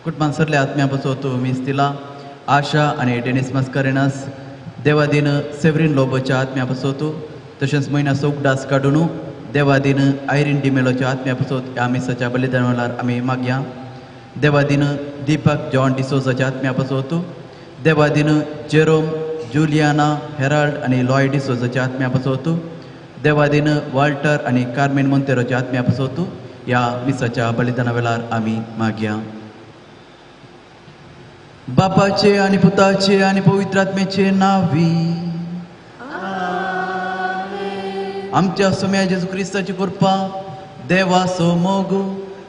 कुटुंबान सरले आत्म्या बसवतो मीस दिला आशा आनी डेनिस मस्करेनस देवादीन सेवरीन लोबोच्या आत्म्या बसवतो तशेंच म्हयन्याचो उगडास काडून देवादीन आयरीन डिमेलोच्या आत्म्या बसवत ह्या मिसाच्या बलिदान वेळार आमी मागया. देवादीन दीपक जॉन डिसोजाच्या आत्म्या बसवतो देवादीन जेरोम जुलियाना हेराल्ड आनी लॉय डिसोजाच्या आत्म्या बसवतो देवादीन वाल्टर आनी कार्मेन मोंतेरोच्या आत्म्या बसवतो ह्या मिसाच्या बलिदाना वेळार आमी मागया. बापाचे आणि पुताचे आणि पवित्र आत्म्याचे नावी आमच्या सोम्या जेजू क्रिस्ताची कृपा देवाचो मोग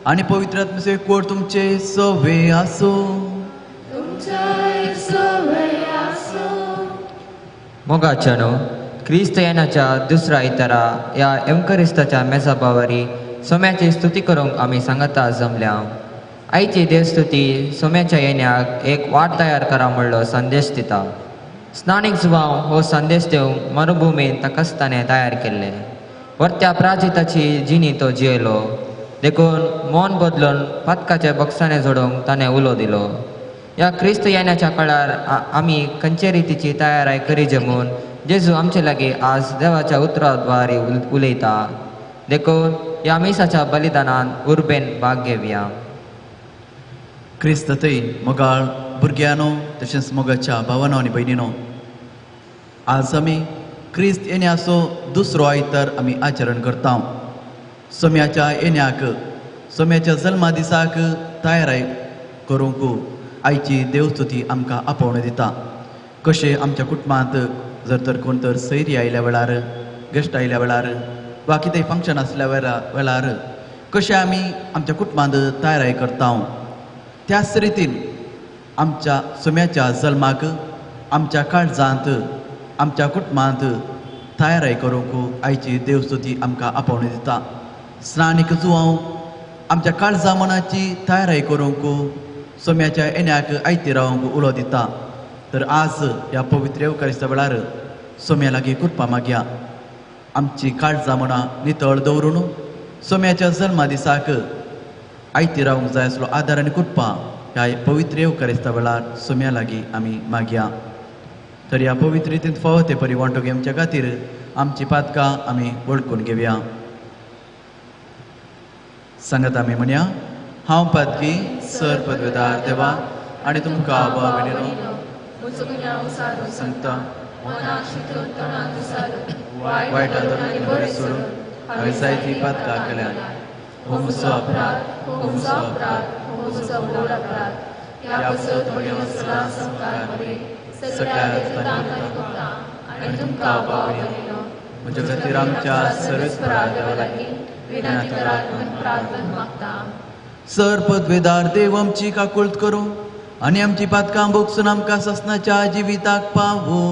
आणि पवित्र आत्म्याचो एकवट तुमचे सवे आसो. मोगाच्यानो क्रिस्त येण्याच्या दुसऱ्या इतरा ह्या एवकरिस्ताच्या मेजाबावरी सोम्याची स्तुती करूंक आमी सांगता जमल्या. आयची देवस्तुती सोम्याच्या येण्याक एक वाट तयार करा म्हणलो संदेश दिता. स्नानीक जुवांव हो संदेश दिवंक मरुभुमीन तकस्ताने तयार केल्ले. वर्त्या प्राजिताची जिणी तो जियेलो देखून मन बदलून पातकाचे बक्षाने जोडूंक ताणें उलो दिलो. ह्या क्रिस्त येण्याच्या काळार आमी खंयचे रितीची तयाराय करी जमून जेजू आमचे लागीं आज देवाच्या उतराद्वारे उलयता. देखून ह्या मिसाच्या बलिदानान उर्बेन भाग घेवया. क्रिस्त थंय मोगाळ भुरग्यांनो तशेंच मोगाच्या भावानो आनी भयणीनो, आज आमी क्रिस्त येण्याचो दुसरो आयतार आमी आचरण करता. सोम्याच्या येण्याक सोम्याच्या जल्मा दिसाक तयाराय करूंक आयची देवस्तुती आमकां आपोवणें दिता. कशें आमच्या कुटुंबांत जर तर कोण तर सैरी आयल्या वेळार, गेस्ट आयल्या वेळार वा कितें फंक्शन आसल्या वेळार कशें आमी आमच्या कुटुंबांत तयाराय करता, त्याच रितीन आमच्या सोम्याच्या जल्माक आमच्या काळजांत आमच्या कुटुंबांत तयाराय करूंक आयची देवस्तुती आमकां आपोवणें दिता. स्नानीक जुवांव आमच्या काळजा मनाची तयाराय करूंक सोम्याच्या येण्याक आयती रावंक उलो दिता. तर आज ह्या पवित्र येवकारिस्ता वेळार सोम्या लागीं कृपा मागया. आमची काळजा मनां नितळ दवरून सोम्याच्या जल्मा दिसाक आयती रावंक जाय आसलो आदार आनी कृपा ह्या पवित्र येवकारिस्ता वेळार सोम्या लागीं आमी मागया. तर ह्या पवित्र रितीन फावो ते परी वांटो घेवच्या खातीर आमची पातकां आमी वळखून घेवया. सांगत आमी म्हणया, हांव पातकी सर पदवेदार देवा आनी तुमकां सांगता वायट बरें सोडून हांवें जायतीं पातकां केल्यात. हो म्हजो अपराध, हो म्हजो अपराध, हो म्हजो व्हड अपराध. ह्या पासत म्हज्या सगळ्या आनी तुमकां भाव म्हज्या खातीर आमच्या सर्वेस्परा देवा लागीं विनंती करात म्हूण प्रार्थना मागता. सर पदवेदार देव आमची काकुळट करूं आनी आमची पातकां भोगसून आमकां ससनाच्या जिविताक पावो.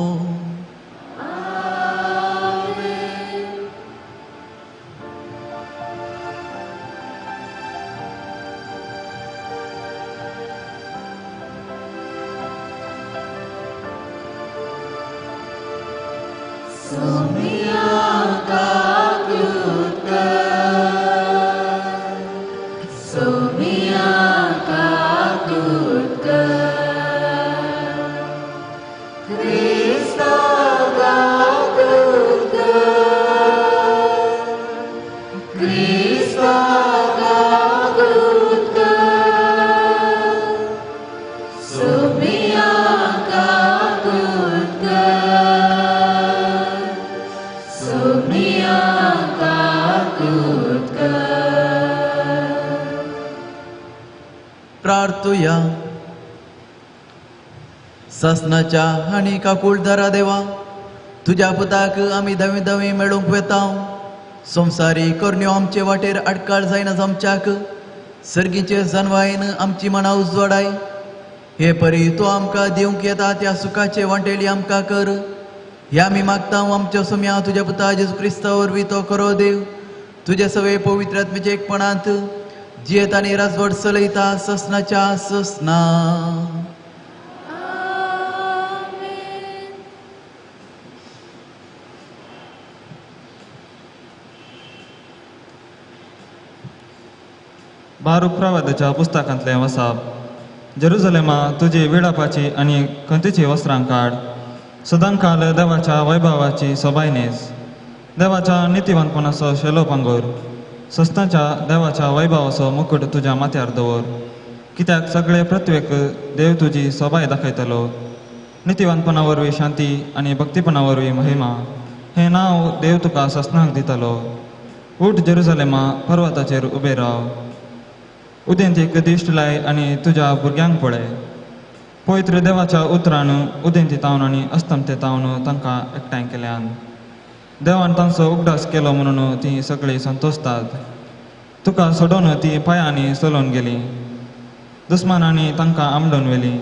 प्रार्थुया. ससनाच्या आनी काकुळदारा देवा, तुज्या पुताक आमी धवी धवी मेळूंक वेता. संवसारी करण्यो आमचे वाटेर आडकाळ जायना आमच्याक, सर्गीचे जनवायन आमची मनां उजवाडाय. हे परी तूं आमकां दिवंक येता त्या सुखाचे वांटेली आमकां कर. ह्या आमी मागता आमच्या सोम्या तुज्या पुता जेजू क्रिस्ता वरवीं तो खरो देव तुज्या सगळे पवित्र आत्म्याच्या एकपणांत जियेत आनी राजवट चलयता ससनाच्या ससना. बारूक प्रवादाच्या पुस्तकांतलें वसाप. जेरुजलेमा तुजी विडापाची आनी खंतीची वस्त्रां काड, सदांकाल देवाच्या वैभवाची सोबाय न्हेस, देवाच्या नितीवंतपणाचो शेलो पांगोर, सस्ताच्या देवाच्या वैभवाचो मुकुट तुज्या माथ्यार दवर. कित्याक सगळे पृथ्वेक देव तुजी सोबाय दाखयतलो. नितीवंतपणा वरवीं शांती आनी भक्तीपणा वरवीं महिमा हें नांव देव तुका सस्नाक दितलो. उठ जेरुजलेमा, पर्वताचेर उबें राव, उदेंतीक दिश्ट लाय आनी तुज्या भुरग्यांक पळय. पवित्र देवाच्या उतरान उदेंती तावन आनी अस्तमते तावन तांकां एकठांय केल्यान. देवान तांचो उगडास केलो म्हणून तीं सगळीं संतोशतात. तुका सोडून ती पांयांनी चलोवन गेली, दुस्मानांनी तांकां आमडून व्हेली.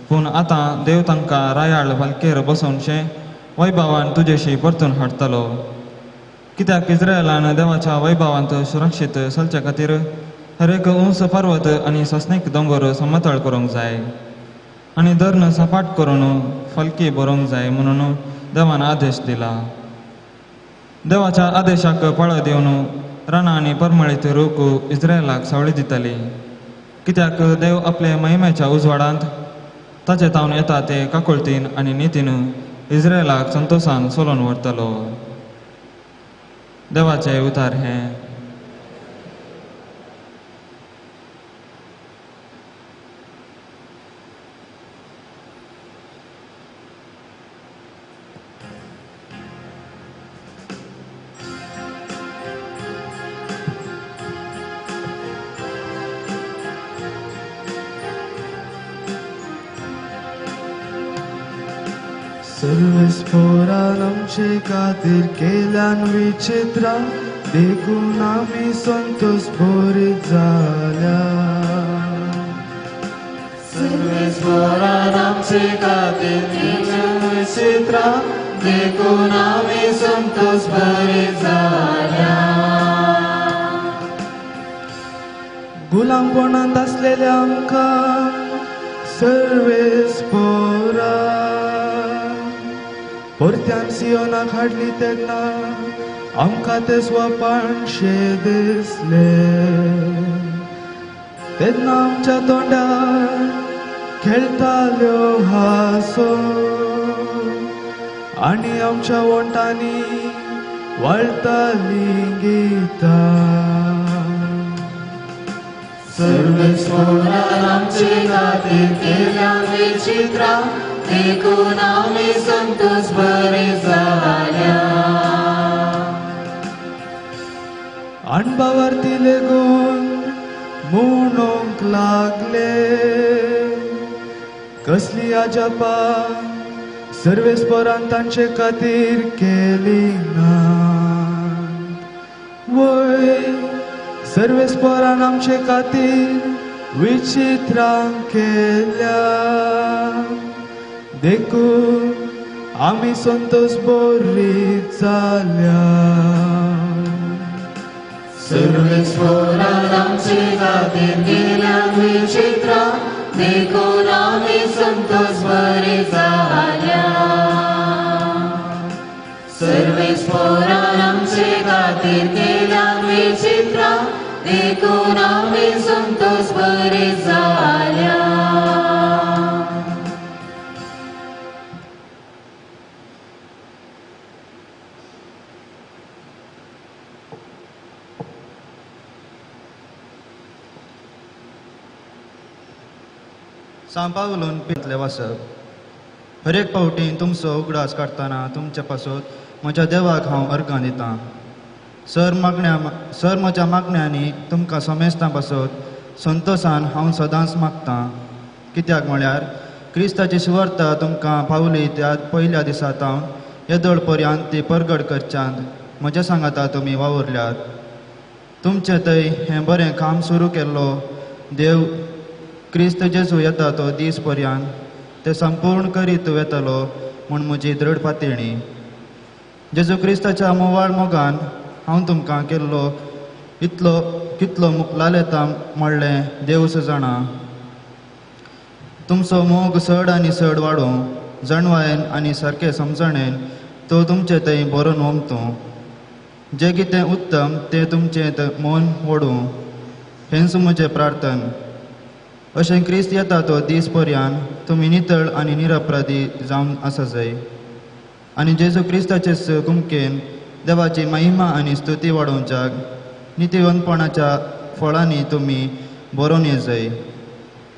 पूण आतां देव तांकां रायाळ पालखेर बसोवनशें वैभवान तुजेशी परतून हाडटलो. कित्याक इस्रायलान देवाच्या वैभवांत सुरक्षीत चलचे खातीर हर एक उंच पर्वत आनी सस्नीक दोंगर समतळ करूंक जाय आनी धरण सपाट करून फलकी बरोवंक जाय म्हणून देवान आदेश दिला. देवाच्या आदेशाक पाळो दिवन रानां आनी परमळीत रूख इस्रायलाक सावळी दितली. कित्याक देव आपले महिम्याच्या उजवाडांत ताचे तावन येता ते काकुळतीन आनी नितीन इस्रायलाक संतोशान चलोवन व्हरतलो. देवाचे उतार हें. सर्वेस्पोरान आमचे खातीर केल्यान विचित्रां, देखून आमी संतोष भरीत जाल्या. सर्वेस्पोरान आमचे खातीर केल्यान विचित्रां, देखून आमी संतोष भरीत जाल्या. गुलामपणांत आसलेल्या आमकां सर्वेस्पोरान परत्यान सियोनाक हाडली तेन्ना आमकां तें स्वपानशें दिसलें. तेन्ना आमच्या तोंडार खेळटाल्यो हांसो आनी आमच्या वोंठांनी वाळटालीं गितां. सर्वेस्पोरान आमचे खातीर केल्यान विचित्रां, देखून आमी संतोष भरीत जाल्या. अणभवार्थी लेगून म्हणूंक लागले, कसली अजापां सर्वेस्पोरान तांचे खातीर केली ना. वय सर्वेस्पोरान आमचे खातीर विचित्रां केल्या, देखून आमी संतोष भरीत जाल्या. सर्वेस्पोरान आमचे खातीर केल्यान विचित्रां, देखून आमी संतोष भरीत जाल्या. सर्वेस्पोरान आमचे खातीर केल्यान विचित्रां, देखून आमी संतोष भरीत जाल्या. सांव पावलून पिंतलें वाचप. हर एक फावटी तुमचो उगडास काडटना तुमचे पासत म्हज्या देवाक हांव अर्गां दितां. सर म्हज्या मागण्यांनी तुमकां समेस्तां पासत संतोशान हांव सदांच मागतां. कित्याक म्हळ्यार क्रिस्ताची सुवार्ता तुमकां पावली त्या पयल्या दिसा तावन येदोळ पर्यंत ती परगट करच्यांत म्हज्या सांगाता तुमी वावुरल्यात. तुमचें थंय हें बरें काम सुरू केल्लो देव क्रिस्त जेजू येता तो दीस पर्यंत ते संपूर्ण करीत वेतलो म्हूण म्हजी दृढ पातयणी. जेजू क्रिस्ताच्या मोवाळ मोगान हांव तुमकां केल्लो इतलो कितलो मुखलालेता म्हणलें देवूच जाणा. तुमचो मोग चड आनी चड वाडों जाणवायेन आनी सारकें समजणेन तो तुमचे थंय बरोवन ओमतो. जें कितें उत्तम तें तुमचें मन ओडूं हेंच म्हजें प्रार्थन. अशें क्रिस्त येता तो दीस पर्यान तुमी नितळ आनी निरपराधी जावन आसा जाय आनी जेजू क्रिस्ताचे कुमकेन देवाची महिमा आनी स्तुती वाडोवच्याक नितीवंतपणाच्या फळांनी तुमी बरोवन ये जाय.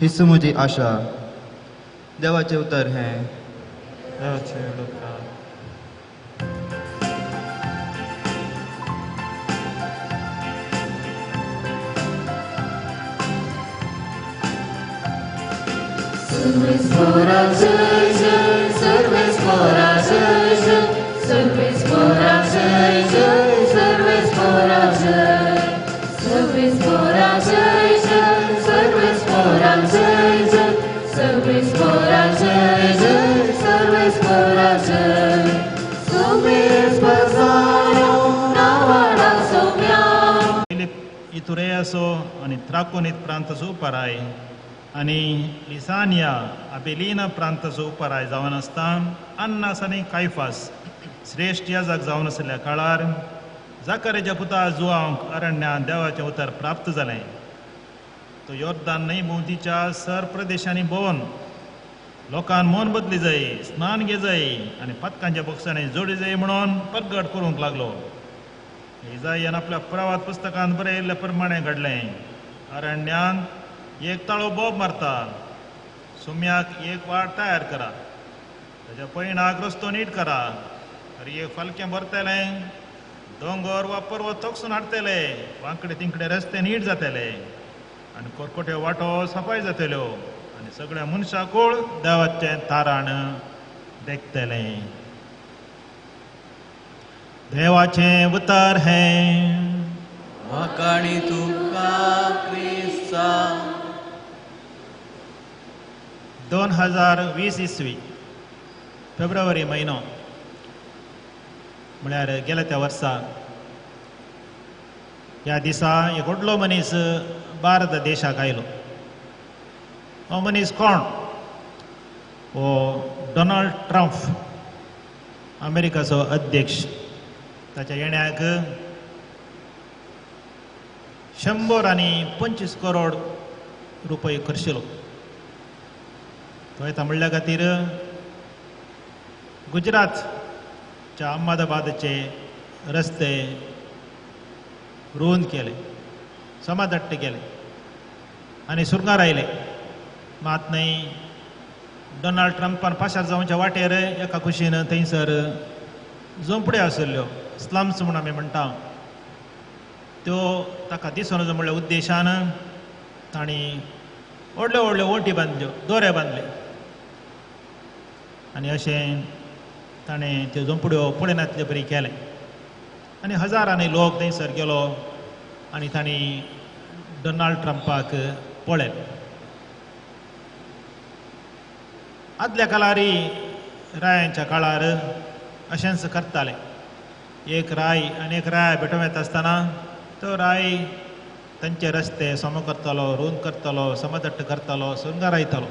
हीच म्हजी आशा. देवाचें उतर हें. देवाचें उपकार. सर्वेस्पोरा जय जय, सर्वेस्पोरा जय जय, सर्वेस्पोरा जय जय, सर्वेस्पोरा जय, सर्वेस्पोरा जय जय, सर्वेस्पोरा जय जय, सर्वेस्पोरा जय जय, सर्वेस्पोरा जय. सुमेस्पसानो नावाडा सोम्या. इतुरेयासो आनी त्राकोनीत प्रांताचो उपराय आनी लिसानिया अबेलिना प्रांताचो उपराय जावन आसता अन्नास आनी कायफास श्रेश्ठ याजक जावन आशिल्ल्या काळार जाकारेच्या पुता जुआंक अरण्यांत देवाचें उतर प्राप्त जालें. तो योर्दान न्हंय भोंवतीच्या सर प्रदेशांनी भोंवन लोकांक मन बदली जाय, स्नान घे जाय आनी पातकांच्या बोक्सांनी जोडी जाय म्हणून परगट करूंक लागलो. इजायान आपल्या प्रवाद पुस्तकांत बरयल्ल्या प्रमाणें घडलें. अरण्यांत एक ताळो बोब मारता, सुम्याक एक वाट तयार करा, ताच्या पयणाक रस्तो नीट करा, तर एक फालकें भरतलें, दोंगर वा पर्वत तोकसून हाडटले, वांकडे तिंकडे रस्ते नीट जातले आनी कोरकोट्यो वाटो सफाय जातल्यो आनी सगळ्या मनशाकूळ देवाचें तारण देखतलें. देवाचें उतर हें. वाखाणी तुका क्रिस्ता. 2020 इसवी फेब्रुवारी म्हयनो म्हळ्यार गेल्या त्या वर्सा ह्या दिसा एक व्हडलो मनीस भारत देशाक आयलो. हो मनीस कोण? हो डोनाल्ड ट्रम्प, अमेरिकाचो अध्यक्ष. ताच्या येण्याक 125 करोड रुपये खर्चिलो. तो येता म्हणल्या खातीर गुजरातच्या अहमदाबादचे रस्ते रुंद केले, समादट्ट केले आनी सुरंगार आयले. मात न्हय डोनाल्ड ट्रम्पान पाशार जावच्या वाटेर एका कुशीन थंयसर झोंपड्यो आशिल्ल्यो, स्लम्स म्हूण आमी म्हणटा त्यो, ताका दिसून म्हणल्या उद्देशान तांणी व्हडल्यो व्हडल्यो वण्टी बांदल्यो, दोरे बांदले आनी अशें ताणें त्यो झोंपड्यो पळयनातले बरी केलें आनी हजारांनी लोक थंयसर गेलो आनी तांणी डोनाल्ड ट्रम्पाक पळयलें. आदल्या काळारी रायांच्या काळार अशेंच करताले. एक राय आनी एक राय भेटोवंक येता आसतना तो राय तांचे रस्ते सम करतालो, रूंद करतालो, समदट्ट करतालो, सुंदरायतालो.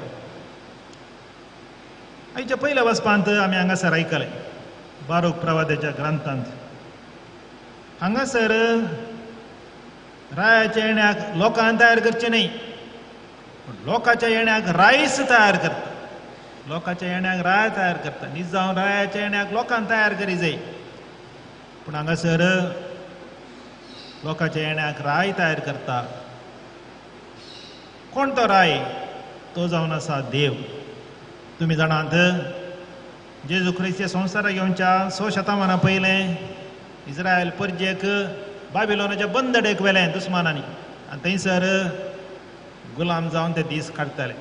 आयच्या पयल्या वचपांत आमी हांगासर आयकलें बारूक प्रवादाच्या ग्रंथांत. हांगासर रायाच्या येण्याक लोकांक तयार करचें न्हय, पूण लोकांच्या येण्याक रायच तयार करता. लोकांच्या येण्याक राय तयार करता. नीज जावन रायाच्या येण्याक लोकांक तयार करी जाय, पूण हांगासर लोकांच्या येण्याक राय तयार करता. कोण तो राय? तो जावन आसा देव. तुमी जाणात जेजू क्रिस्त संवसाराक येवच्या 6 शतमानां पयलें इस्रायल परजेक बाबिलोनाच्या बंदडेक व्हेलें दुस्मानांनी आनी थंयसर गुलाम जावन ते दीस काडटाले.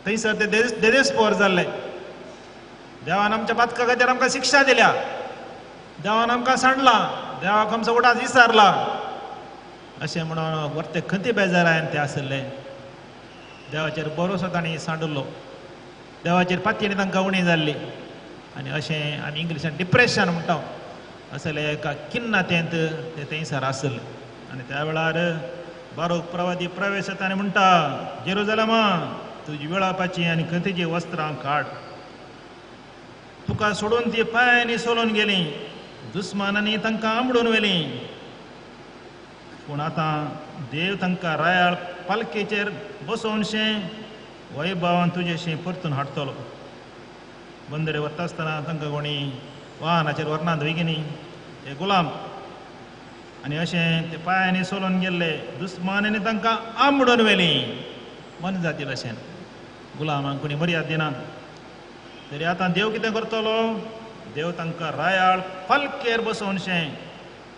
थंयसर ते देदेस्पोर जाल्ले. देवान आमच्या पातका खातीर आमकां शिक्षा दिल्या, देवान आमकां सांडला, देवाक आमचो उडास विसारला अशें म्हणून वर्ते खंती बेजारायन ते आशिल्ले. देवाचेर भरोसो तांणी सांडलो, देवाचेर पातयेन तांकां उणी जाल्ली आनी अशें आमी इंग्लिशान डिप्रेशन म्हणटा. असले एका किन्नातेंत ते थंयसर आसले. आनी त्या वेळार बारूक प्रवादी प्रवेश येता आनी म्हणटा, जेरुजलमा तुजी विळापाची आनी खंतीची वस्त्रां काड, तुका सोडून ती पांयांनी सोलून गेली, दुस्मानांनी तांकां आंबडून व्हेली. पूण आतां देव तांकां रायाळ पालखेचेर बसोवनशें वैभवान तुजेशी परतून हाडटलो. बंदरे वता आसतना तांकां कोणी वाहनाचेर व्हरनात वयगिनी ते गुलाम, आनी अशें ते पांयांनी सोलून गेल्ले, दुस्मानांनी तांकां आंबडून व्हेली. मनजाती भशेन गुलामांक कोणी मर्याद दिनात. तरी आतां देव कितें करतलो? देव तांकां रायाळ पालखेर बसोवनशें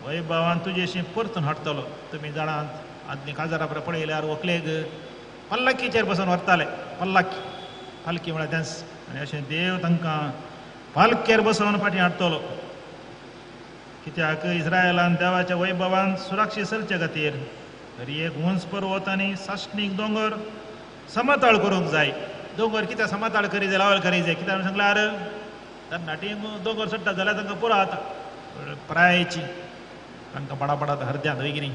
वैभवान तुजेशी परतून हाडटलो. तुमी जाणात आदली काजारा पळयल्यार व्हंकलेक पल्लकीचेर बसून व्हरताले, पल्लकी पालखी म्हळ्यार तेंच. आनी अशें देव तांकां पालखेर बसोवन फाटीं हाडटलो. कित्याक इस्रायलान देवाच्या वैभवान सुरक्षीत चलचे खातीर तरी एक उंच पर्वत आनी सासणीक दोंगर समताळ करूंक जाय. दोंगर कित्याक समताळ करी जाय, लावल करी जाय? कित्याक सांगल्यार तरणाटी दोंगर चडटा जाल्यार तांकां पुरो जाता प्रायेची, तांकां बडाबडात हरद्यांत वय कितें,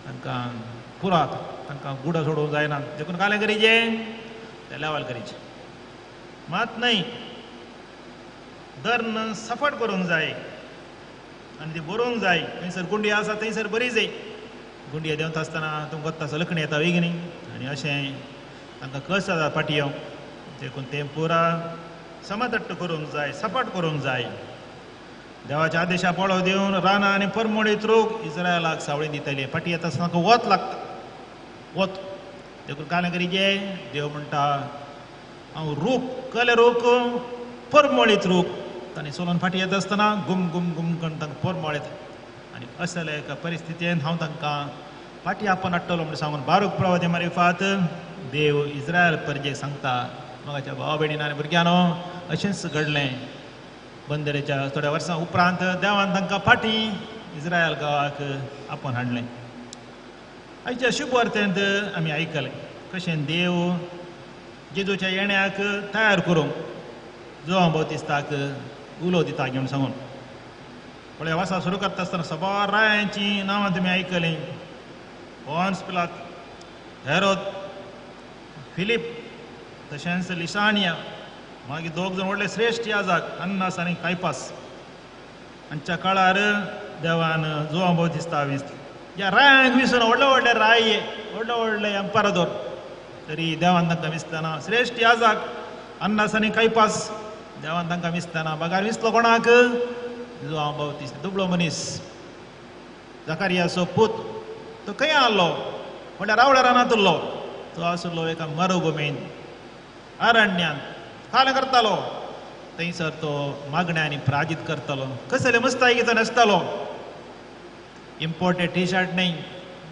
तांकां पुरो जाता, तांकां गुडो सोडूंक जायना. देखून कालें करीचे ते लेवल करीचे. मात न्हय, दर्न सफट करूंक जाय आनी ती बरोवंक जाय. थंयसर गुंडी आसा थंयसर बरी जाय. गुंडये देंवता आसतना तुमकां वता लकणी येता वय कितें, आनी अशें तांकां कस जाता फाटीं येवंक. देखून तें पुरा समतट्ट करूंक जाय, सपाट करूंक जाय. देवाच्या आदेशा पळो दिवन रानां आनी परमळीत रूख इस्रायलाक सावळी दितले. फाटीं येता आसतना तांकां वत लागता, वत. देखून कालें करीचे? देव म्हणटा हांव रूख कले रूख परमळीत रूख तांणी सोलून फाटीं येता आसतना गुम गुम गुम करून तांकां परमळ येता. आनी असल्या एका परिस्थितीन हांव तांकां फाटीं आपण हाडटलो म्हूण सांगून बारूक प्रवादी मारिफात देव इस्रायल परजेक सांगता. मोगाच्या भावा भयणीन आनी भुरग्यांनो, अशेंच घडलें. बंदरेच्या थोड्या वर्सां उपरांत देवान तांकां फाटीं इस्रायल गांवाक आपण हाडलें. आयच्या शुभवार्तेंत आमी आयकलें कशें देव जेजूच्या येण्याक तयार करूंक जुवांव बाप्तिस्ताक उलो दिता घेवन सांगून. पळय वासा सुरू करता आसतना सबार रायांचीं नांवां तुमी आयकलीं. पोन्स पिलात, हेरोद, फिलीप, तशेंच लिसानिया, मागीर दोग जाण व्हडले श्रेश्ठ याजक अन्नास आनी कायपास. हांच्या काळार देवान जुवांव बाप्तिस्ता विसले. ह्या रायांक विसून व्हडले व्हडले राय, व्हडले व्हडले एम्पारादोर, तरी देवान तांकां विसतना श्रेश्ठ याजक अन्नास आनी कायपास देवान तांकां विसतना बगार विसलो कोणाक? जुवांव बाप्तिस्ता, दुबळो मनीस, जाकारियाचो पूत. तो खंय आहलो? म्हणल्यार रावळ्या रानांत उरलो. तो आसलो एका मरुभुमीन अरण्यांत कालें करतालो. थंयसर तो मागण्यांनी प्राजीत करतालो. कसले मुस्तायकी तो न्हेसतालो, इम्पोर्टेड टी शर्ट न्हय,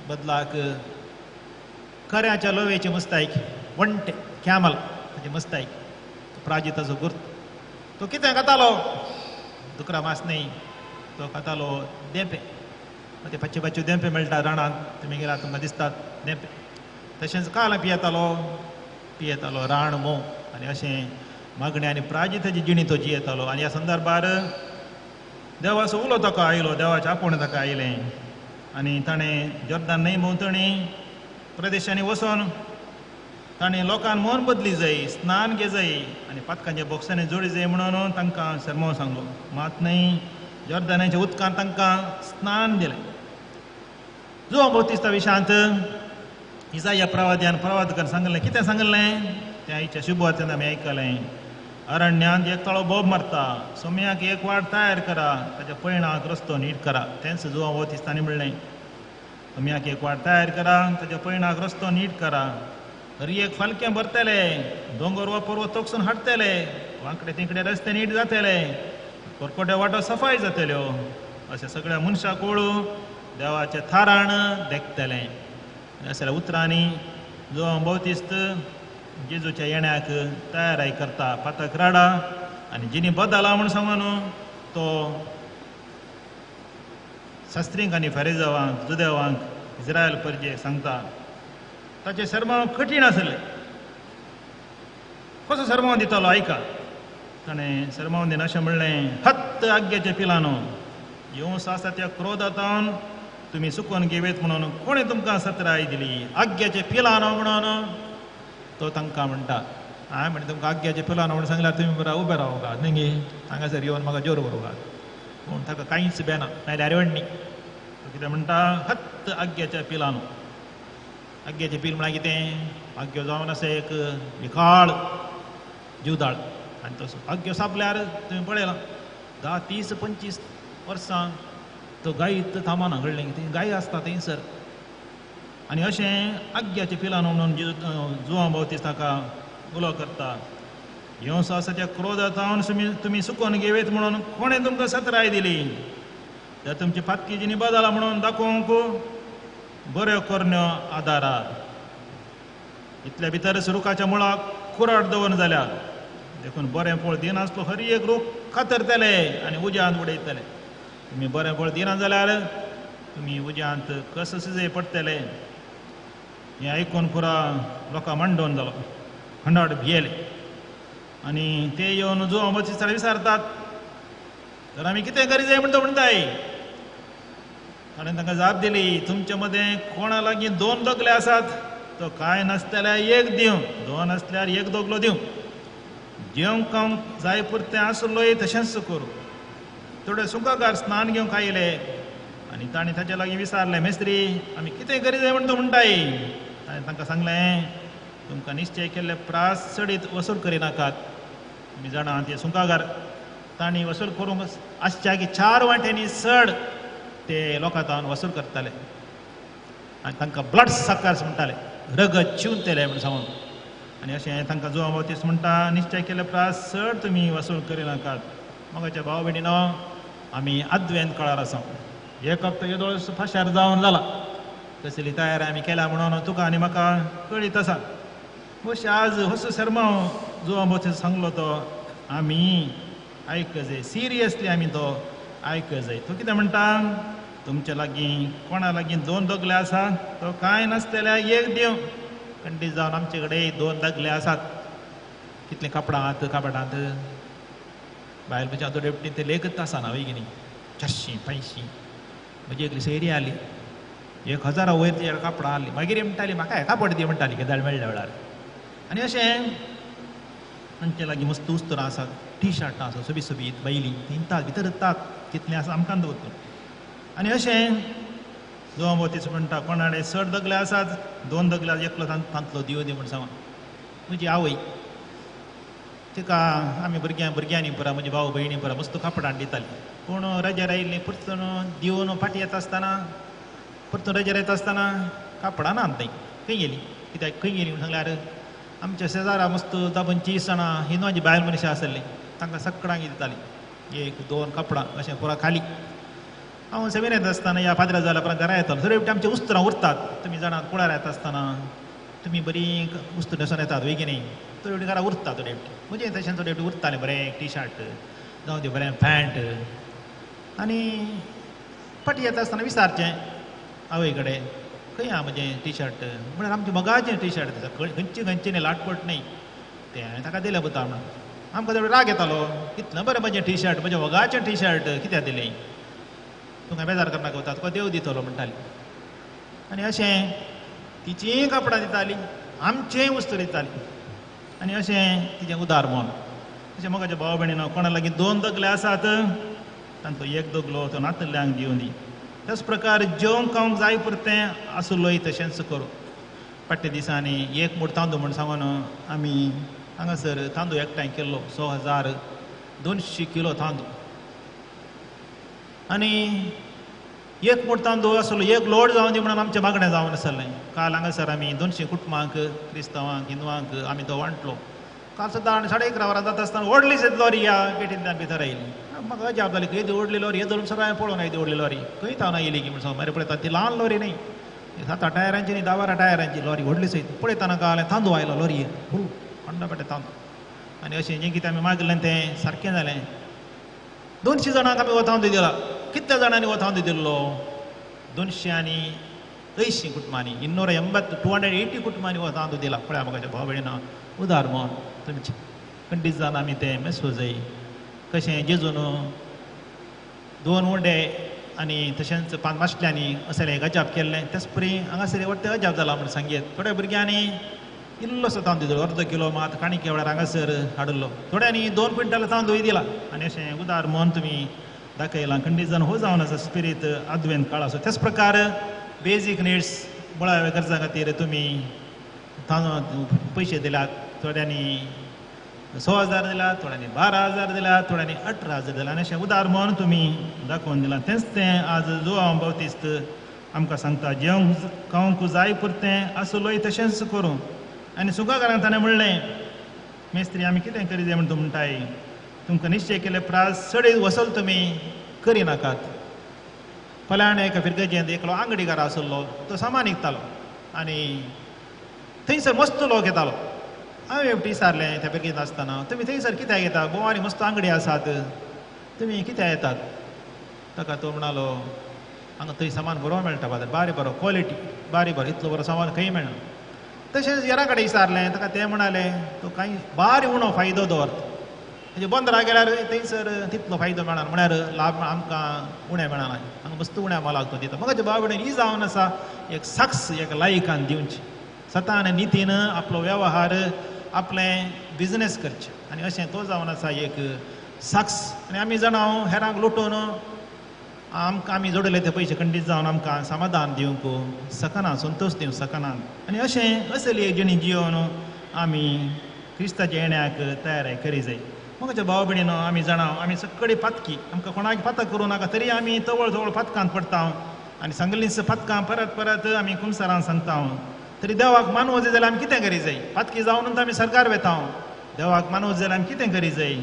बदलाक खऱ्याच्या लोवेची मुस्तायकी, वंटे कॅमल ताची मुस्तायकी, प्राजिताचो गुर्त. तो कितें खातालो? दुकरा मास न्हय, तो खातालो देंपे. ते पाचशे पाचशे देंपे मेळटा रानांत, तुमी गेल्यार तुमकां दिसतात देंपे. तशेंच काल पियेतालो, पियेतालो राण मोव. आनी अशें मागणें आनी प्राजिताची जिणी तो जियेतालो. आनी ह्या संदर्भार देवाचो उलो ताका आयलो, देवाचें आपोवणें ताका आयलें आनी ताणें जोर्दान न्हंय भोंवतणी प्रदेशांनी वचोन ताणें लोकांक मन बदली जाय, स्नान घे जाय आनी पातकांच्या बोक्सांनी जोडी जाय म्हणून तांकां सरमो सांगलो. मात न्हय, जोर्दानाच्या उदकान तांकां स्नान दिलें. जुवांव बाप्तिस्ता विशांत इसाया प्रवाद्यान प्रवादकान सांगलें. कितें सांगलें? तें आयच्या शुभवार्तेंत आमी आयकलें. अरण्यांत एक तळो बोब मारता, सोम्याक एक वाट तयार करा, ताच्या पयणाक रस्तो नीट करा. तेंच जुवांव बाप्तिस्तांनी म्हणलें, सोम्याक एक वाट तयार करा, ताच्या पयणाक रस्तो नीट करा. हर एक फालकें भरतले, दोंगर वा पर्वत तोकसून हाडटले, वांकडे तिकडे रस्ते नीट जातले, कोरकोट्यो वाटो सफाय जातल्यो. अशें सगळ्या मनशाक कोळू देवाचें थाराण देखतलें. असल्या उतरांनी जुवांव बाप्तिस्त जेजूच्या येण्याक तयाराय करता. पातक राडा आनी जिणी बदला म्हूण सांगून तो शास्त्रींक आनी फेरेजावांक, जुदेवांक, इस्रायल परजेक सांगता. ताचें सरमांव कठीण आसलें. कसो सरमांव दितालो आयका. ताणें सरमांव दिना अशें म्हणलें, हत्त आग्याच्या पिलानो, येवंस आसा त्या क्रोधातावन तुमी सुकोवन घेवेत म्हणून कोणें तुमकां सत्राय दिली? आग्याचे पिलानो म्हणून तो तांकां म्हणटा. हांवें म्हणलें तुमकां आग्याचे पिलानो म्हणून सांगल्यार तुमी बरा उबे रावकात न्ही, हांगासर येवन म्हाका जोर बरोवकात. पूण ताका कांयच बेना नाल्यार अरवण्णी. तो कितें म्हणटा? हत्त आग्याच्या पिलानो. आग्याचें पील म्हळ्यार कितें? आग्यो जावन आसा एक विखाळ जिवदाळ आनी तो आग्यो सापल्यार तुमी पळयलां 10, 30, 25 वर्सां तो गायत थांबना, कळ्ळें? थंय गाय आसता थंयसर. आनी अशें आग्याचें पिलानो म्हणून जुवां बावतीस ताका उलो करता. येवंस आसा त्या क्रोधातावन तुमी सुकोवन घेवेत म्हणून कोणें तुमकां सत्राय दिली? तर तुमची पातकी जिणी बदला म्हणून दाखोवंक बऱ्यो करण्यो आदारात. इतल्या भितर रुखाच्या मुळाक कुराड दवरून जाल्या देखून बरें फळ दिनासलो हर एक रूख कातरतले आनी उज्यांत उडयतले. तुमी बरें फळ दिना जाल्यार तुमी उज्यांत कसो सिजय पडटले. हें आयकून पुरा लोकां मांडोवन जालो, खंडाट भियेले आनी ते येवन जुवां बाप्तिस्ताक विचारतात, तर आमी कितें करी जाय म्हणटा म्हणटाय? ताणें तांकां जाप दिली, तुमचे मदें कोणा लागीं 2 दगले आसात तो कांय नासल्यार एक दिवं, 2 आसल्यार एक दगलो दिवं. जेवंक खावंक जाय पुरतें आसलोय तशेंच करूं. थोडे सुंकाकार स्नान घेवंक आयले आनी ताणें ताचे लागीं विचारलें, मेस्त्री आमी कितें करी जाय म्हण तूं म्हणटाय? ताणें तांकां सांगलें, तुमकां निश्चय केल्ले प्रास चडीत वसूल करिनाकात. तुमी जाणा ते सुंकाकार तांणी वसूल करूंक आसच्या की 4 वांट्यांनी चड ते लोकां वसूल करताले आनी तांकां ब्लड साकर्स म्हणटाले, रगत चिवतले म्हण सांगून. आनी अशें तांकां जुवां बाप्तीस्त म्हणटा, निश्चय केल्ले प्रास चड तुमी वसूल करिनाकात. मोगाच्या भाव भयणीनो, आमी आद्वेंत काळार आसा. एक हप्तो येदोळ फाशार जावन जाला. कसली तयारी आमी केल्या म्हणून तुका आनी म्हाका कळीत आसा. बश आज होसो सरमांव जुवां बाप्तीस्त सांगलो तो आमी आयक जाय, सिरियसली आमी तो आयक जाय. तो कितें म्हणटा? तुमचे लागीं कोणा लागीं 2 दगले आसा तो कांय नासतल्यार एक दिवं. खंडीत जावन आमचे कडेन 2 दगले आसात. कितले कापडां आहात कापडांत बायल म्हणजे आतां डेपटी ते लेखत आसा ना वय कितें 400, 500. म्हजी एकली सैरी आली 1000 वयर ती कापडां आहली. मागीर म्हणटाली म्हाका कापड दी म्हणटाली गजाल मेळ्ळ्या वेळार. आनी अशें आमचे लागीं मस्त उस्तरां आसात, टी शर्टां आसा सोबीत सोबीत बायली तिनतात भितर तात कितलें आसा आमकां दवरता. आनी अशें जुवां बाप्तीस्त म्हणटा, कोणाडे चड दगले आसात 2 दगले एकलो तांतलो दिवं दी म्हण सांगून. म्हजी आवय तिका आमी भुरग्यांनी पुरा म्हजी भाव भयणी पुरा मस्त कापडां दिताली. पूण रजेर आयिल्ली परतून दिवन फाटी येता आसतना परतून रजेर येता आसतना कापडां ना थंय खंय गेली कित्याक खंय गेली म्हण सांगल्यार आमच्या शेजारा मस्त 10, 25 जाणां हिंदवांची बायल मनशां आसली तांकां सगळ्यांक दिताली 1, 2 कापडां अशें पुरा खाली. हांव सेमिनार आसतना ह्या पाद्रा जाल्या उपरांत घरा येतालो. थोडे फावटी आमचे उस्तरां उरतात. तुमी जाणां कुळार येता आसतना तुमी बरीं उस्तूर न्हेसून येतात वय की न्ही, थोडे फावटी घरा उरता. थोडे फावटी म्हजें तशें थोडे फावटी उरतालें बरें टी शर्ट जावं तें बरें पॅन्ट. आनी फाटी येता आसतना विचारचें आवय कडेन, खंय आहा म्हजें टी शर्ट? म्हळ्यार आमचें मोगाचें टी शर्ट खंयचे खंयचें न्ही, लाटपट न्ही, तें हांवें ताका दिलें पुता म्हणून. आमकां तेवढो राग येतालो, कितलें बरें म्हजें टी शर्ट, म्हजें मोगाचें टी शर्ट कित्याक दिलें? तुमकां बेजार करनाका वता, तुका देव दितलो म्हणटाली. आनी अशें तिचींय कापडां दिताली, आमचेंय वस्तू दिताली. आनी अशें तिचें उदार मन. अशें मोगाच्या भाव भयणीनो, कोणा लागीं 2 दगले आसात तांचो एक दगलो तो नातल्यांक दिवं दी. त्याच प्रकार जेवंक खावंक जाय पुरतें आसलोय तशेंच करूं. फाटल्या दिसांनी 1 मूठ तांदूळ म्हण सांगून आमी हांगासर तांदूळ एकठांय केल्लो 6200 किलो तांदूळ. आनी 1 मूठ तांदूळ आसलो 1 लोड जावन दी म्हणून आमचें मागणें जावन आसलें. काल हांगासर आमी 200 कुटुंबांक, क्रिस्तांवांक, हिंदवांक आमी तो वांटलो. काल सदां 11:30 वरां जाता आसतना व्हडली लॉरी ह्या गेटींतल्यान भितर आयली. म्हाका अजाप जाली, खंय व्हडली लॉरी येदोळ सगळ्यांक हांवें पळोवंक येदी व्हडली लॉरी खंय थावन आयली की म्हण सांग. मागीर पळयता ती ल्हान लॉरी न्ही, 7-8 टायरांची न्ही, 10-12 टायरांची लॉरी व्हडली सयत. पळयतना काल तांदूळ आयलो लॉरी फूल खंडापेटे तांदूळ. आनी अशें जें कितें आमी मागलें तें सारकें जालें. 200 जाणांक आमी हो तांदूळ दिला. कितल्या जाणांनी हो तांदूळ दिल्लो? 280 कुटुंबांनी, 280 280 कुटुंबांनी हो तांदूळ दिला. पळया म्हाका भाव भयणीनो, उदार मन तुमचें खंडीत जावन आमी तें मेसो जाय. कशें जेजून 2 उंडे आनी तशेंच 5 मासल्यांनी असलें एक अजाप केल्लें. तेच परी हांगासर वट्ट अजाप जाला म्हूण सांगयेत. थोड्या भुरग्यांनी इल्लोसो तांदूळ दिलो, अर्दो किलो मात काणके वेळार हांगासर हाडिल्लो. थोड्यांनी 2 क्विंटल तांदूळ दिला. आनी अशें उदार मन तुमी दाखयलां. खंडीत जावन हो जावन आसा स्पिरीत आदवेंत काळाचो. तेच प्रकार बेजीक निड्स मुळाव्या गरजां खातीर तुमी तांदूळ पयशे दिल्यात. थोड्यांनी 6,000 दिला, थोड्यांनी 12,000 दिला, थोड्यांनी 18,000 दिला. आनी अशें उदार मन तुमी दाखोवन दिलां. तेंच तें आज जुआंव बावतिस्त आमकां सांगता, जेवंक खावंक जाय पुरतें आसलोय तशेंच करूं. आनी सुंकाकारांक ताणें म्हणलें, मेस्त्री आमी कितें करी जाय म्हूण तूं म्हणटाय? तुमकां निश्चय केले प्रास चड वसल तुमी करिनाकात. फलाण्या एका फिरगजेंत एकलो आंगडीकार आसलो, तो सामान विकतालो आनी थंयसर मस्त लोक येतालो. हांवें एकटी विचारलें त्या फिरगेंत आसतना, तुमी थंयसर कित्याक येता? भोव आनी मस्त आंगडी आसात, तुमी कित्याक येतात? ताका तो म्हणालो, हांगा थंय सामान बरो मेळटा बाजार, बारी बरो क्वॉलिटी, बारी बरो, इतलो बरो सामान खंय मेळना. तशेंच हेरां कडेन विचारलें, ताका ते म्हणाले, तो कांय बारी उणो फायदो दवरता, म्हणजे बंदरा गेल्यार थंयसर तितलो फायदो मेळना, म्हळ्यार लाभ आमकां उणें मेळना, हांगा मस्त उण्या मालाक तो दिता. म्हाका भाव भयणीन ही जावन आसा एक साक्स एक लायकान दिवची, सतान नितीन आपलो वेव्हार आपलें बिजनेस करचें. आनी अशें तो जावन आसा एक साक्स. आनी आमी जाणां हेरांक लुटून आमकां आमी जोडले ते पयशे खंडीत जावन आमकां समाधान दिवंक शकना, संतोश दिवंक शकना. आनी अशें असली एक जिणी जिवन आमी क्रिस्ताच्या येण्याक तयार करी जाय. म्हज्या भाव भयणीनो, आमी जाणां आमी सगळी पातकी, आमकां कोणाक पातक करूं नाका तरी आमी तवळ तवळ पातकांत पडटा आनी सांगलींच पातकां परत परत आमी कुमसारान सांगता. तरी देवाक मानवो जाय जाल्यार आमी कितें करी जाय? पातकी जावन आमी सरकार वेता. देवाक मानवो जाल्यार आमी कितें करी जाय?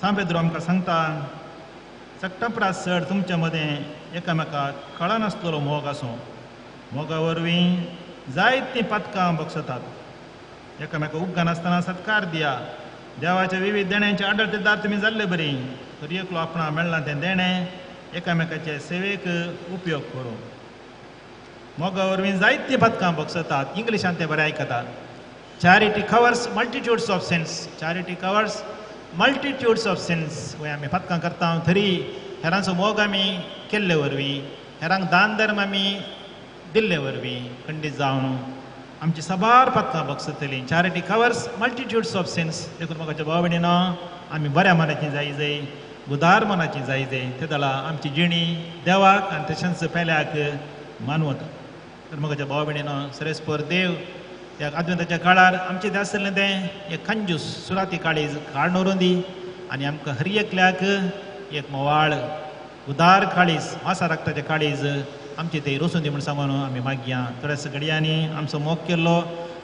सांग पेद्रो आमकां सांगता, सगळ्या परस चड तुमच्या मदें एकामेकाक कळनासलेलो मोग आसूं. मोगा वरवीं जायतीं पातकां बक्षतात. एकामेका उपगानासतना सत्कार दिया. देवाच्या विविध देण्यांचे आडळतेदार तुमी जाल्ले बरी. तरी एकलो आपणा मेळ्ळां तें देणें एकामेकाचे सेवेक उपयोग करूं. मोगा वरवीं जायतीं पातकां बक्षतात. इंग्लिशान तें बरें आयकता, charity covers multitudes of sins. Charity covers multitudes of sins. वय आमी पातकां करता तरी हेरांचो मोग आमी केल्ले वरवीं, हेरांक दान धर्म आमी दिल्ले वरवीं खंडीत जावन आमची साबार पातकां बक्षतलीं. Charity covers multitudes of sins. देखून म्हाका भाव भयणीनो, आमी बऱ्या मनाची जाय जाय, उदार मनाची जाय जाय. ते दला आमची जिणी देवाक आनी तशेंच पेल्याक मानवता. तर म्हज्या भाव भयणीनो, सरेस्पर देव ह्या आदवेंताच्या काळार आमचें तें आसलें तें एक कंजूस सुराती काळीज काडून व्हरून दी आनी आमकां हर एकल्याक एक मोवाळ उदार काळीज, मासा राखताचें काळीज आमचें तें रोसून दी म्हूण सांगून आमी मागया. थोड्याच घडयांनी आमचो मोग केल्लो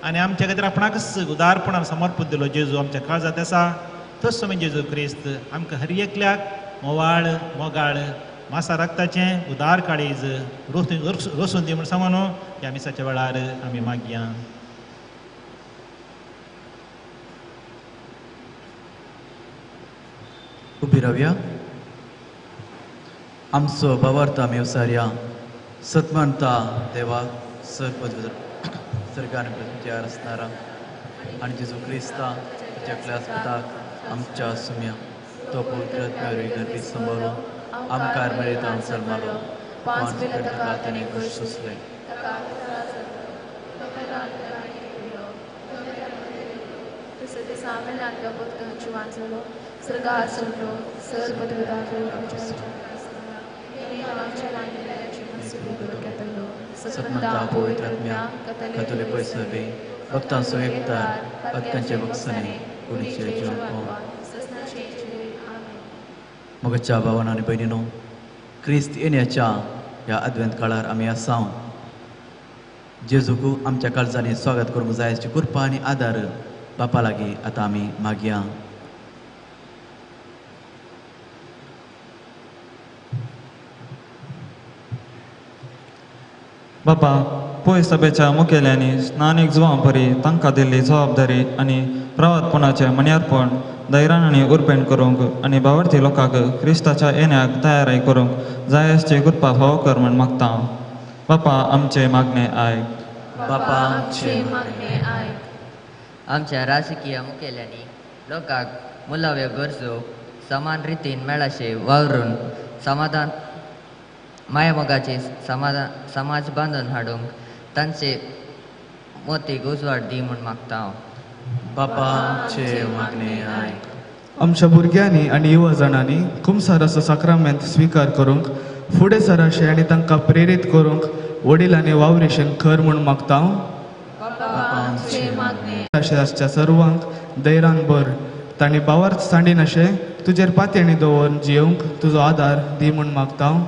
आनी आमच्या खातीर आपणाकच उदारपणान समर्पण दिलो जेजू आमच्या काळजांत आसा. तसो आमी जेजू क्रिस्त आमकां हर एकल्याक मोवाळ मोगाळ मासा राखताचें उदार काळीज रोसून दी म्हूण सांगून ह्या मिसाच्या वेळार आमी मागया. उबी रावया. आमचो भावार्थ आमी उसारया. सतमानता देवा सर सरकार पृथ्वीचेर आसणारा आनी जेजू क्रिस्ता ताच्या क्लास आमच्या सुम्या तो पवित्र गर्भी सांबाळून आमकार मेळयता जल्मालो 5 ताका ताणें घोश सोंसले. सतमंता पवित्र आत्म्या कातोलीक सभे भक्तांचो एकतार भक्तांचे भक्सणे कुडीचे जीवन. मगच्या भावान आनी भयणीनो, क्रिस्त येण्याच्या ह्या अद्वैत काळार आमी आसा. जेजूक आमच्या काळजांनी स्वागत करूंक जाय अशी कृपा आनी आदार बापा लागीं आतां आमी मागया. बापा, पय सभेच्या मुखेल्यांनी स्नानीक जुवां परी तांकां दिल्ली जबाबदारी आनी प्रवातपणाचें मन्यारपण धैर्यान आनी उर्बेण करूंक आनी भावार्थी लोकांक क्रिस्ताच्या येण्याक तयारी करूंक जाय आसची कृपा फावो कर म्हूण मागता. बापा आमचें मागणें आयक. बापा आमचें मागणें आयक. आमच्या राजकीय मुखेल्यांनी लोकांक मुळाव्यो गरजो समान रितीन मेळाशे वावरून समाधान मायामोगाचे समाधान समाज बांदून हाडूंक तांचे मोतीक उजवाड दी म्हूण मागता हांव. बापा आमचे मागणे आयक. आमच्या भुरग्यांनी आनी युवा जाणांनी कुमसाराचो साक्रामेंत स्विकार करूंक फुडें सराशें आनी तांकां प्रेरीत करूंक वडिलांनी वावरेशेन खर म्हूण मागता हांव. अशें आसच्या सर्वांक धैर्यान भर, तांणी भावार्थ सांडिनाशें तुजेर पातयेणी दवरून जियोवंक तुजो आदार दी म्हूण मागता हांव.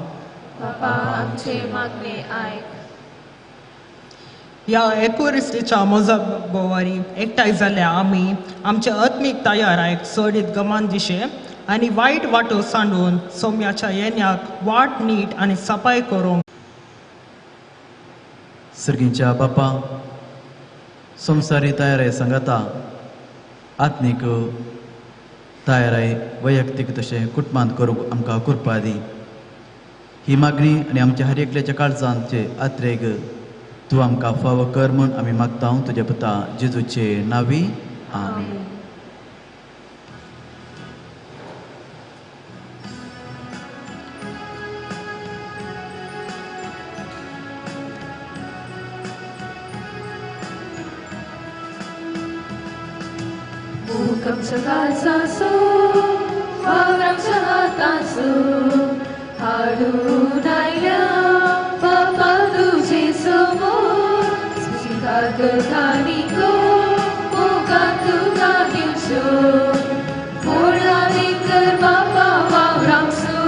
ह्या एकुरिस्तीच्या मोजाबोवारी एकठांय जाल्या आमी आमचे आत्मीक तयारायक चडीत गमान दिशे आनी वायट वाटो सांडून सोम्याच्या येण्याक वाट नीट आनी सफाय करूंक. सर्गींच्या बापा, संवसारी तयाराय सांगाता आत्मीक तयाराय वैयक्तीक तशें कुटुंबांत करूंक आमकां कृपा दी. ही मागणी आनी आमच्या हर एकल्याच्या काळजांचे आत्रेग तूं आमकां फावो कर म्हूण आमी मागता तुज्या पुता जेजूचे नांवी. आमेन. काळजाचो वावरांच्या हाताचो हाडून आयल्या बापा तुजे समोर स्विकार करतानी गो मोगान तुका दिवच्यो मोडला कर बापा वावरांचो.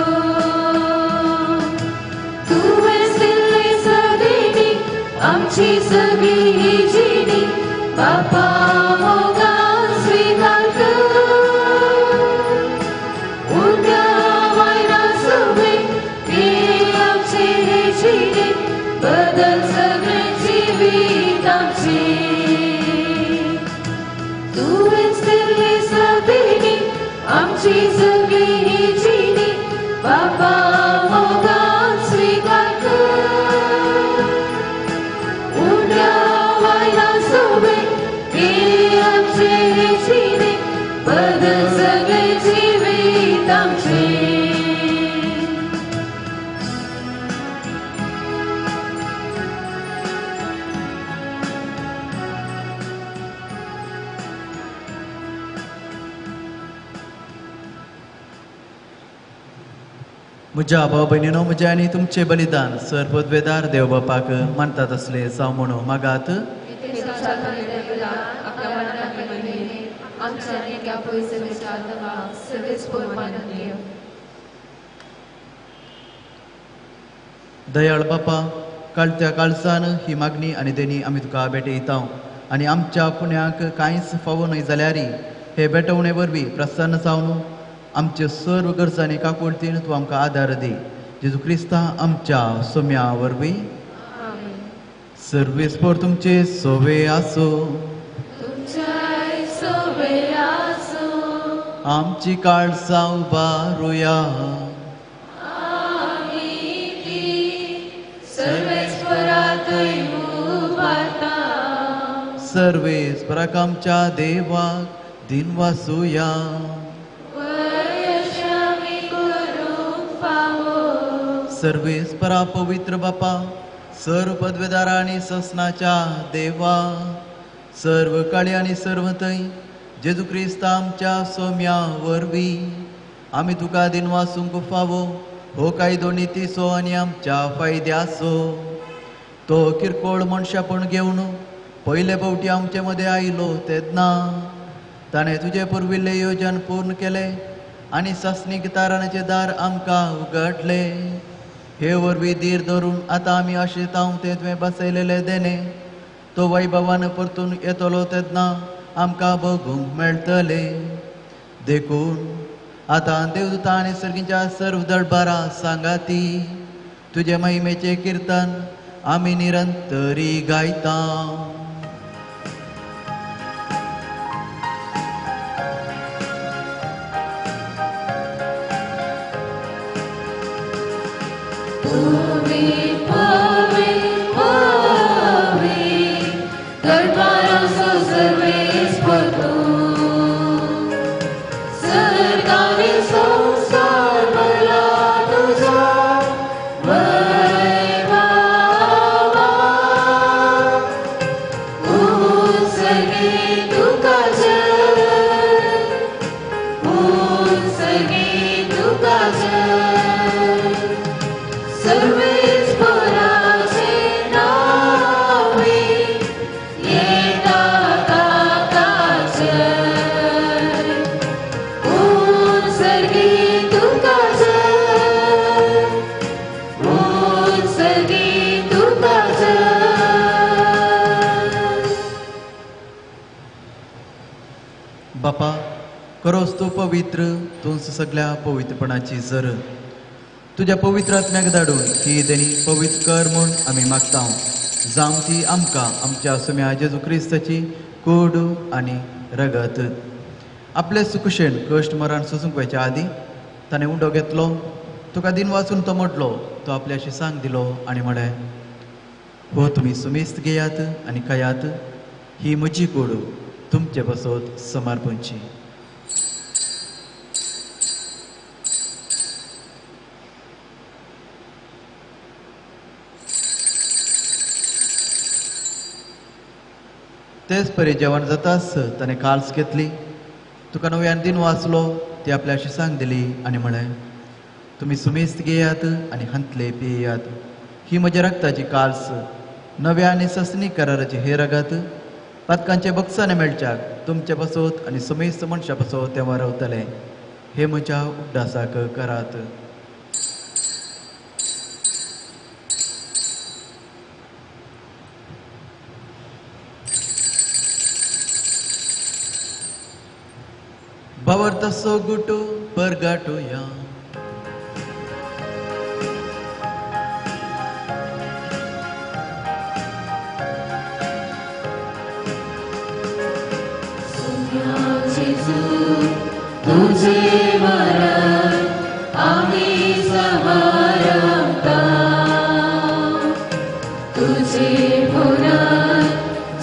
तुवें दिल्ले सदेणी आमची सगळी ही जिणी बापा मोगान स्विकार कर. उरल्या वायना सवे ते आमचे हे जिणे बदल सगळे जिवीत आमचे. तुवेंच दिल्ले सदेणी आमची सगळी ही जिणी बापा मोगान स्विकार कर. उरल्या वायना सवे ते आमचे हे जिणे बदल सगळे जिवीत आमचे. म्हज्या भाव भयणीनो, म्हजें आनी तुमचें बलिदान सर पदवेदार देव बापाक मानतात असले जावं म्हणून मागात. दयाळ बापा, काळत्या काळसान ही मागणी आनी देणी आमी तुका भेटयता आनी आमच्या पुण्याक कांयच फावो न्हय जाल्यार हे भेटवणे वरवीं प्रसन्न जावन आमचे सर्व गरजांनी काकुळतीन तूं आमकां आदार दी. जेजू क्रिस्ता आमच्या सोम्या वरवीं. सर्वेस्पोर तुमचे सोवे आसो, आमची काळजां उबारुया. सर्वेस्पराक आमच्या देवाक दिनवासुया. सर्वेस्परा पवित्र बापा, सर्व पदवेदारा आनी ससनाच्या देवा, सर्व काळी आनी सर्व थंय जेजू क्रिस्ता आमच्या सोम्या वरवीं आमी तुका दिनवासूंक फावो हो कायदो नितीचो आनी आमच्या फायद्याचो. तो किरकोळ मनशापण घेवन पयले फावटी आमचे मदें आयलो तेन्ना ताणें तुजें पुर्विल्लें योजन पूर्ण केलें आनी सासणीक ताराणाचें दार आमकां उगडलें. हे वरवीं धीर धरून आतां आमी आशेतांव तें तुवें बसयलेलें देणें तो वैभवान परतून येतलो तेन्ना आमकां बघूंक मेळटलें. देखून आतां देवदूता आनी सर्गीच्या सर्व दळबारा सांगाती तुजे महिमेचें किर्तन आमी निरंतरी गायता. Sargani so पवित्र, तूंच सगळ्या पवित्रपणाची जर. तुज्या पवित्र आत्म्याक धाडून ही देणी पवित्र कर म्हूण आमी मागता. जावं ती आमकां आमच्या सुम्या जेजू क्रिस्ताची कूड आनी रगत. आपले सुकुशेन कश्ट मरण सोसूंक वयच्या आदीं ताणें उंडो घेतलो, तुका दिन वाचून तो म्हटलो, तो आपल्याशी सांग दिलो आनी म्हळें, हो तुमी सुमेस्त घेयात आनी खायात, ही म्हजी कूड तुमचे पासत समर्पणची. तेच परी जेवण जाताच ताणें काल्स घेतली, तुका नव्यान दिन वाचलो, ती आपल्याशी सांग दिली आनी म्हळें, तुमी सुमेस्त घेयात आनी हांतले पियेयात, ही म्हज्या रक्ताची काल्स, नव्या आनी ससनी कराराची हे रगत पातकांचे बक्षाने मेळच्याक तुमचे पासत आनी सुमेस्त मनशा पासत तें वारवतलें. हे म्हज्या उगडासाक करात. बावर्तासो गुटो परगाटोया. तुझे मरण आम्ही समारंभता, तुझे पुनर्जीवन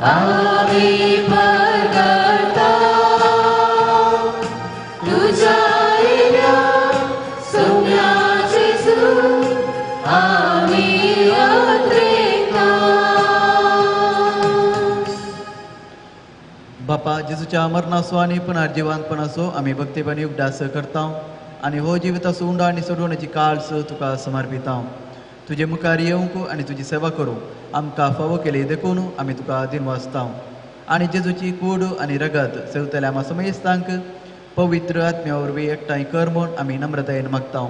आम्ही परगटता, तुझ्या येण्या सौम्या जेजू आम्ही अत्रेकता. बापा जेजूच्या मरणाचो आनी पुनर्जिवंतपणाचो आमी भक्तीपणी उगडास करता आनी हो जिविताचो उंडो आनी सोडवण्याची काळस तुका समर्पिता. तुजे मुखार येवंक आनी तुजी सेवा करूं आमकां फावो केली देखून आमी तुका दिनवासता. आनी जेजूची कूड आनी रगत सेवतल्या आमा समेस्तांक पवित्र आत्म्या वरवीं एकठांय कर म्हूण आमी नम्रतायेन मागता.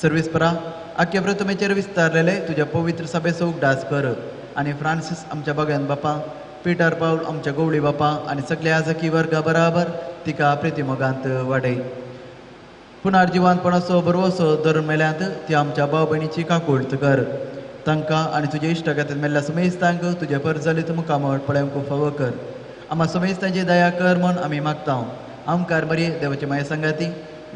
सर्वीस परा आख्या प्रथमेचेर विस्तारलेले तुज्या पवित्र सभेचो उगडास कर आनी फ्रांसीस आमच्या बागान बापा, पिटर पावल आमच्या गवळी बापा आनी सगल्या आजकी वर्गा बराबर तिका प्रितीमोगांत वाडय. पुनर्जिवंतपणाचो भरवसो धरून मेल्यांत ती आमच्या भाव भयणीची काकुळट कर. तांकां आनी तुज्या इश्टागतीन मेल्ल्या समेस्तांक तुज्या परजलीत मुखामळ पळोवंक फावो कर. आमा समेस्तांची दया कर म्हूण आमी मागता. आमकार मरी देवाची माये सांगाती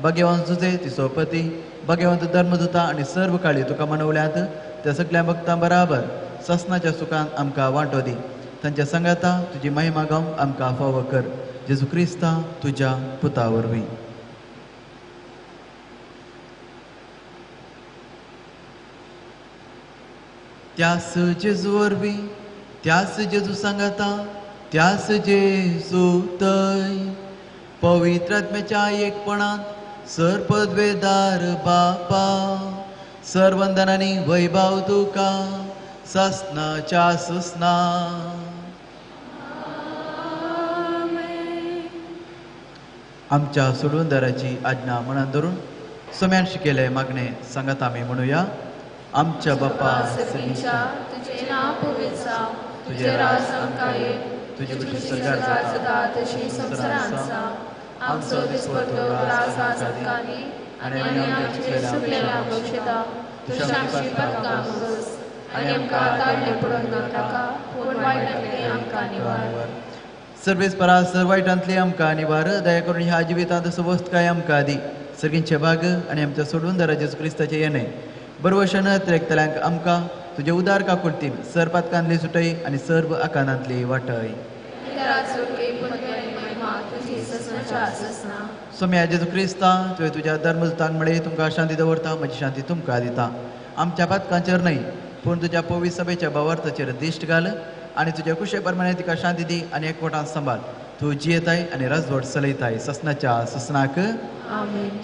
भाग्यवंत जुजे तिचो पती, भाग्यवंत धर्मदुता आनी सर्व काळी तुका मनवल्यांत त्या सगल्या भक्तां बराबर ससनाच्या सुखान आमकां वांटो दी. तांच्या सांगाता तुजी महिमा गावंक आमकां फावो कर. जेजू क्रिस्ता तुज्या पुता वरवीं. त्यास जेजू वरवीं, त्यास जेजू सांगाता, त्यास जेजू तय पवित्र आत्म्याच्या एकपणांत सरपदवेदार बापा, सर्वंदनानी वैभव तुका ससनाच्या ससना. आमच्या सोडवणदाराची आज्ञा मनात धरून सम्यान शिकेले मागणे सांगात आमी म्हणूया. आमच्या बापा तुझे नाव पवित्र जावं, तुझे राज आमकां ये, तुजी खुशी स्वर्गार जाता तशी संवसारांत जावं. आमचो दिसपट्टो ग्रास आज आमकां दी आनी आमचे चुकलेल्या बक्षिता तशें आमची पातकां बस आनी आमकां ताळणे पडोवंक नाका, पूण वायटांतली आमकां निवार. सर्वेस परा सर वायटांतली आमकां निवार. दया करून ह्या जिवितांत सुवस्थकाय आमकां दी. सर्गींचे भाग आनी आमच्या सोडवणदारा जेजू क्रिस्ताचें येणें बरवशन त्रेकतल्यांक आमकां तुजे उदार काकुळतीन सर पातकांतली सुटय आनी सर्व आकांतांतली वाटय. सोम्या जेजू क्रिस्ता तुवें तुज्या धर्मदूतांक म्हळें, तुमकां शांती दवरता, म्हजी शांती तुमकां दिता. आमच्या पातकांचेर न्हय पूण तुज्या पवित्र सभेच्या भावार्थाचेर दिश्ट घाल आनी तुज्या कुशे प्रमाणे तिका शांती दी आनी एकवटान सांबाळ. तूं जियेताय आनी राजवट चलयताय ससनाच्या ससनाक.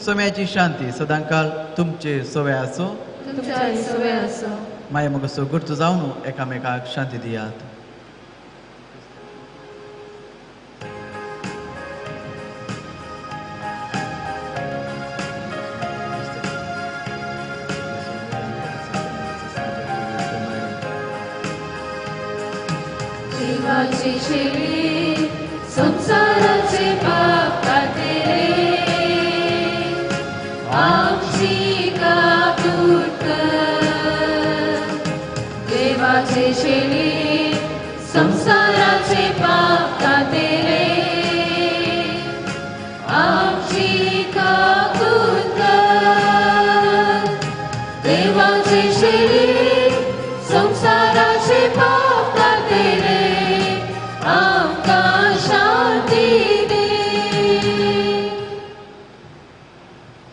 सोम्याची शांती सदांकाल तुमचे सवे आसो. माया मगसो गुर्त जावन एकामेकाक शांती दियात. देवाची शेवी संसाराची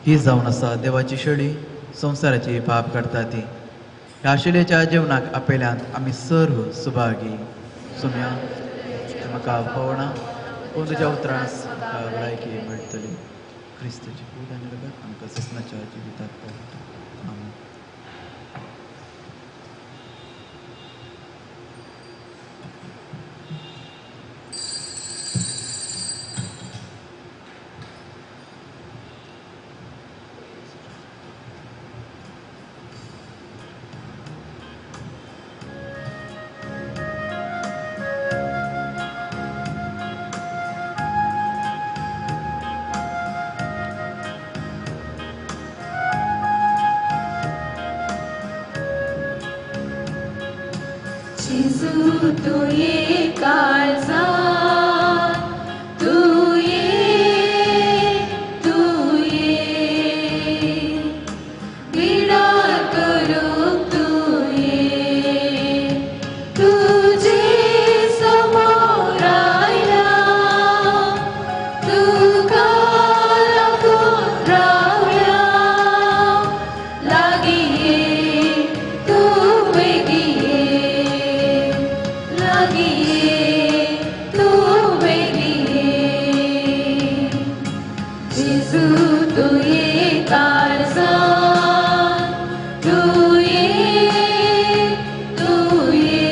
ही जावन आसा देवाची शेळी, संवसाराची पाप काडटा ती. ह्या शेळयेच्या जेवणाक आपयल्यांत आमी सर्व सुभागी. सोम्या, म्हाका पावना, पूण तुज्या उतरान म्हाका भलायकी मेळटली. क्रिस्ताची कूड आनी रगत आमकां सपनाच्या जिविताक पावता. आमेन. जेजू तुये काळजात, तुये तुये विडार करूंक तुये, तुजे समोर आयला, तुका राखून रावया, लागीं ये तूं बेगीन ये, लागीं ये तूं बेगीन ये. जेजू तुये काळजात, तुये तुये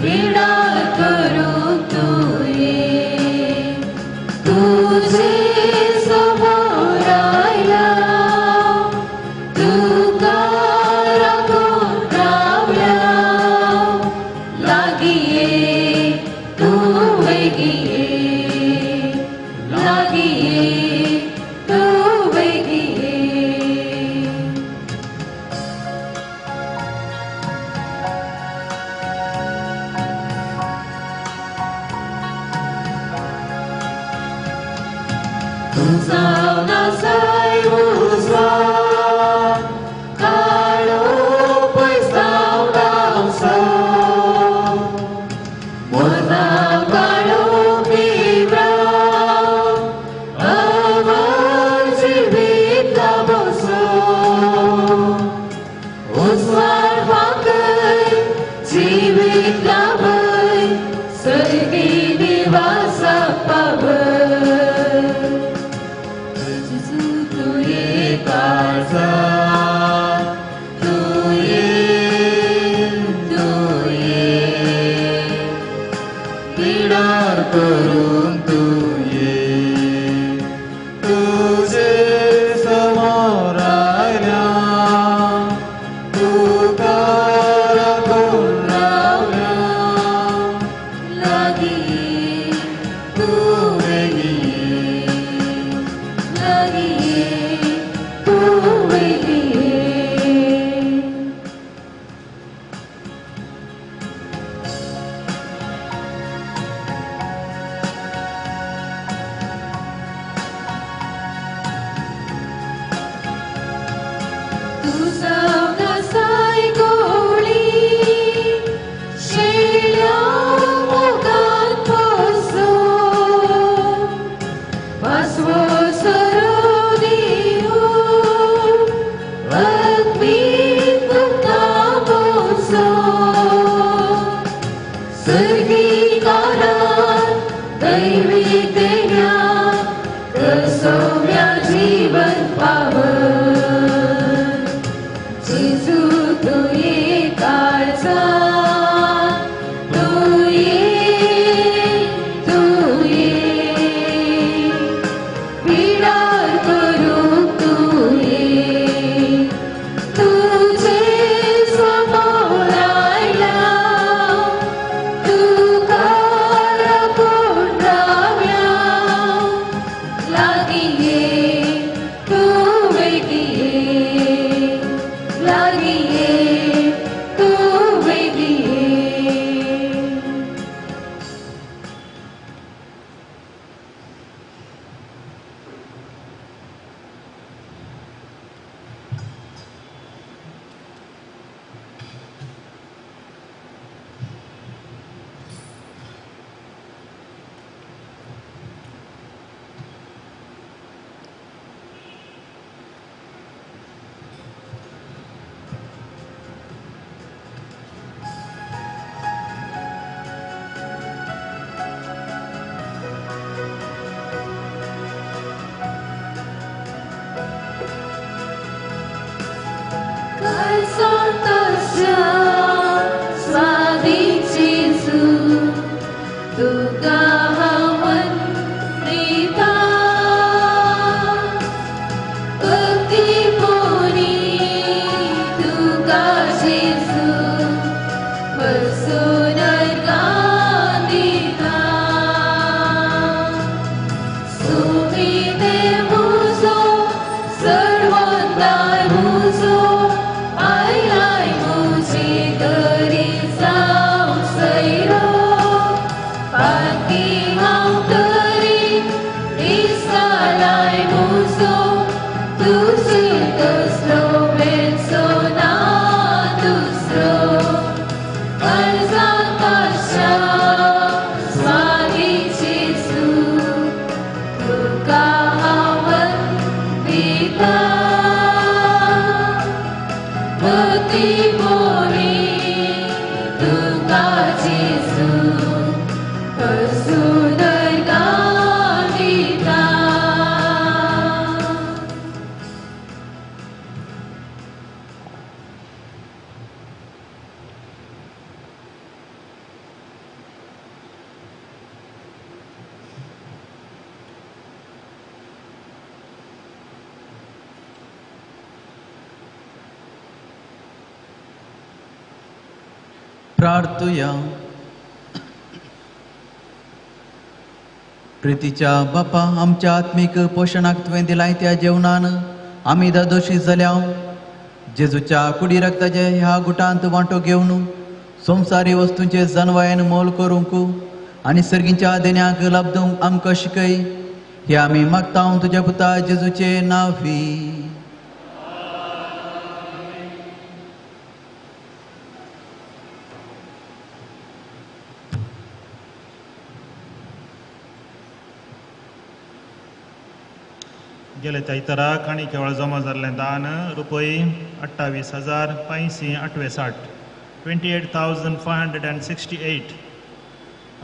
विडार करूंक तुये, तुजे समोर आयला, तुका राखून रावया, लागीं ये तूं बेगीन ये, लागीं ये तूं बेगीन ये. तूं जावन आसाय उजवाड, काळो पयसाव आमचो, मोना काळो पिवळा, अमर जिवीत लाभोसो. उजवाड वाकय जिवीत लाभय, सर्गी निवासा पावय. जेजू तुये काळजात, तुये तुये विडार करूंक तुये, तुजे समोर आयल्या, तुका राखून रावया, लागीं ये तूं बेगीन ये, लागीं ये तूं बेगीन ये. तूं जावन आसाय गोळी, शेळ्या मोगान पोसो, वासवो सरो दिवन, आत्मीक तुका पोसो. सर्गीकारान दैवी देण्यान, कसोव्या जीवन पावन. प्रार्थुया. प्रितीच्या बापा, आमच्या आत्मीक पोशणाक तुवें दिलाय त्या जेवणान आमी दादोशी जाल्या. जेजूच्या कुडी रक्ताचे ह्या गुटांत वांटो घेवन संवसारी वस्तूंचे जनवायन मोल करूंक आनी सर्गीच्या देण्याक लाबदूंक आमकां शिकय, हे आमी मागता तुज्या पुता जेजूचे नांवी. गेले त्या इतराक आनी केवळ जमा जाल्लें दान रुपय 28,568 28,568.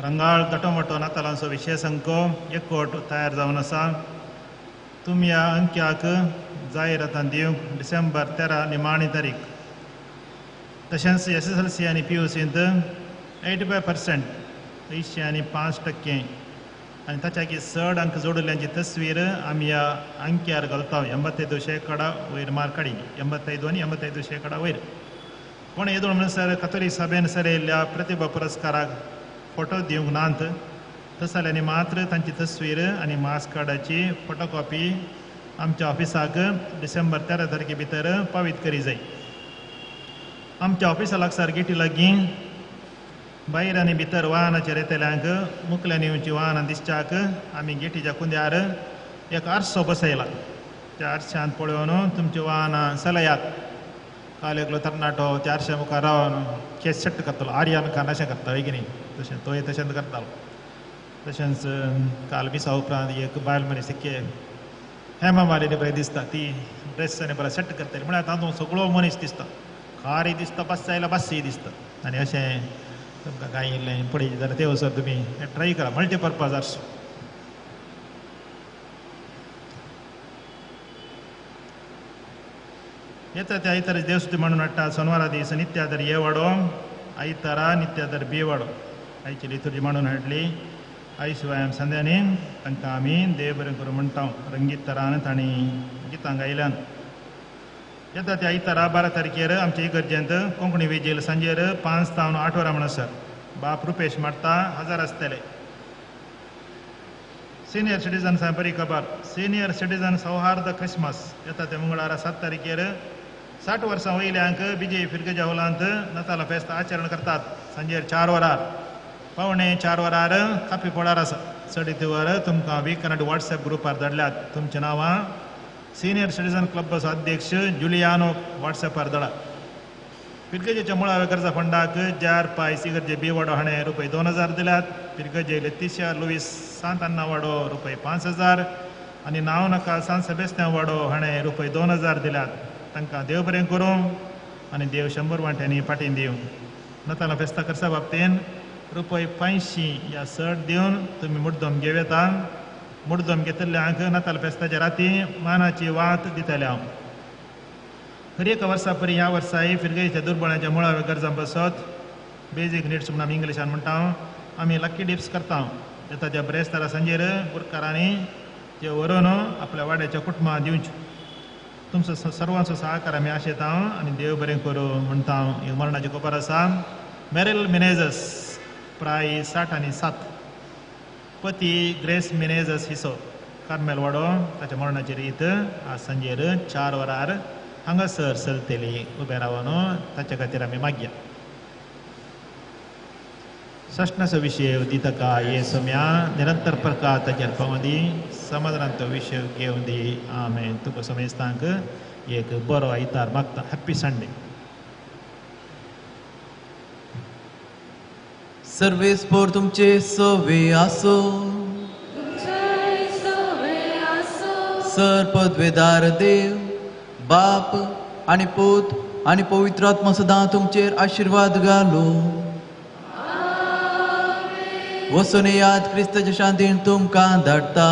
रंगाळ दटोमटो नातालांचो विशेश अंक एकवट तयार जावन आसा. तुमी ह्या अंक्याक जायरातां दिवंक डिसेंबर 13 निमाणी तारीख. तशेंच SSLC आनी PUCंत 85% 85% आनी ताच्याकी चड अंक जोडिल्ल्यांची तस्वीर आमी ह्या अंक्यार घालता. 85% वयर मार्क काडी, 85 आनी 85% वयर. पूण येदोळ म्हणसर कथोलीक सभेन सरयल्ल्या प्रतिभा पुरस्काराक फोटो दिवंक नात, तसल्यांनी मात्र तांची तस्वीर आनी मार्क्स कार्डाची फोटोकॉपी आमच्या ऑफिसाक डिसेंबर 13 तारखे भितर पावीत करी जाय. आमच्या ऑफिसा लागसार गेटी लागीं भायर आनी भितर वाहनाचेर येतल्यांक मुकल्यान येवची वाहनां दिसच्याक आमी गेटीच्या कुंद्यार एक आरसो बसयला. त्या आरशांत पळोवन तुमची वाहनां चलयात. काल एकलो तरणाटो त्या आरश्या मुखार रावन केस सेट करतालो, आर्यान खान अशें करता हय की न्ही, तशें तोय तशेंच करतालो. तशेंच काल मिसा उपरांत एक बायल मनीस के हेमा मालिनी बरें दिसता, ती ड्रेस आनी बरें सेट करताली, म्हळ्यार तातूंत सगळो मनीस दिसता, कारय दिसता, बस आयला बस्सूय दिसता. आनी अशें तुमकां कांय इल्लें पळयचें जाल्यार ते वचत तुमी ट्राय करा, मल्टीपर्पज आरसो. येता त्या आयतारा देवस्तुती म्हणून हाडटा. सोनवारा दीस नित्यादर ए वाडो, आयतारा नित्यादर बी वाडो. आयची लितुर्जी म्हणून हाडली. आई शिवाय संध्यानी तांकां आमी देव बरें करूं म्हणटा. रंगीत तरान तांणी गितां गायल्यान. येता त्या आयतारा 12 तारखेर आमच्या इगर्जेंत कोंकणी विजील सांजेर 5 तावन 8 वरां म्हणसर बाप रुपेश मारता हजर आसतले. सिनियर सिटीजन्सां बरी खबर, सिनियर सिटीजन सौहार्द क्रिसमस येता ते मंगळारा 7 तारखेर 60 वर्सां वयल्यांक विजय फिरगजा हॉलांत नातालां फेस्त आचरण करतात. सांजेर 4 वरार 3:45 वरार कापी पोळार आसा. चडीत वर तुमकां वीकनट वॉट्सएप ग्रुपार धाडल्यात. तुमचीं नांवां सिनियर सिटीजन क्लबाचो अध्यक्ष जुलियानो वॉट्सएपार धाडा. फिरगजेच्या मुळाव्या गरजा फंडाक जार पायस इगर्जे बी वाडो हाणें रुपये 2,000 दिल्यात. फिरगजे लेतिशा लुईस सांत अन्ना वाडो रुपये 5,000 आनी नांव नाका सांत सेबेस्त्यांव वाडो हाणें रुपये 2,000 दिल्यात. तांकां देव बरें करूं आनी देव 100 वांट्यांनी फाटीं दिवं. नातालां फेस्ता खर्चा बाबतीन रुपये 500 या चड दिवन तुमी मुड्डम घेवं येता. मुड्डम घेतल्ल्यांक नाताल फेस्ताच्या राती मानाची वात दितले हांव. हर एका वर्सा परी ह्या वर्साय फिरगेच्या दुर्बळाच्या मुळाव्या गरजां बसत बेजीक निड्स म्हणून आमी इंग्लिशान म्हणटा आमी लक्की डिप्स करता. येता त्या ब्रेस्तारा सांजेर गुरकारांनी ते व्हरून आपल्या वाड्याच्या कुटुंबां दिवच्यो. तुमचो सर्वांचो सहकार आमी आशेता आनी देव बरें करूं म्हणटा. ही मरणाची खबर आसा. मेरील मिनेजस प्राय 67, पती ग्रेस मिनेजस हिसो कार्मेल वाडो, ताच्या मरणाची रीत आज सांजेर 4 वरार हांगासर चलतली. उबे रावन ताच्या खातीर आमी मागया. सश्णाचो विशय दितका हे सोम्या निरंतर प्रकार ताचेर पावूं दी, समाधानांतो विशय घेवं दी. आमेन. तुका समेस्तांक एक बरो आयतार मागता. Happy Sunday. सर्वेस्पोर तुमचे सवे आसो. सर पदवेदार देव बाप आनी पूत आनी पवित्र आत्मा सदां तुमचेर आशिर्वाद घालो. वचून याद क्रिस्ताच्या शांतीन तुमकां धाडटा.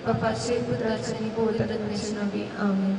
बापाचे पुत्राचे आनी पवित्र आत्म्याचे नांवी आमेन.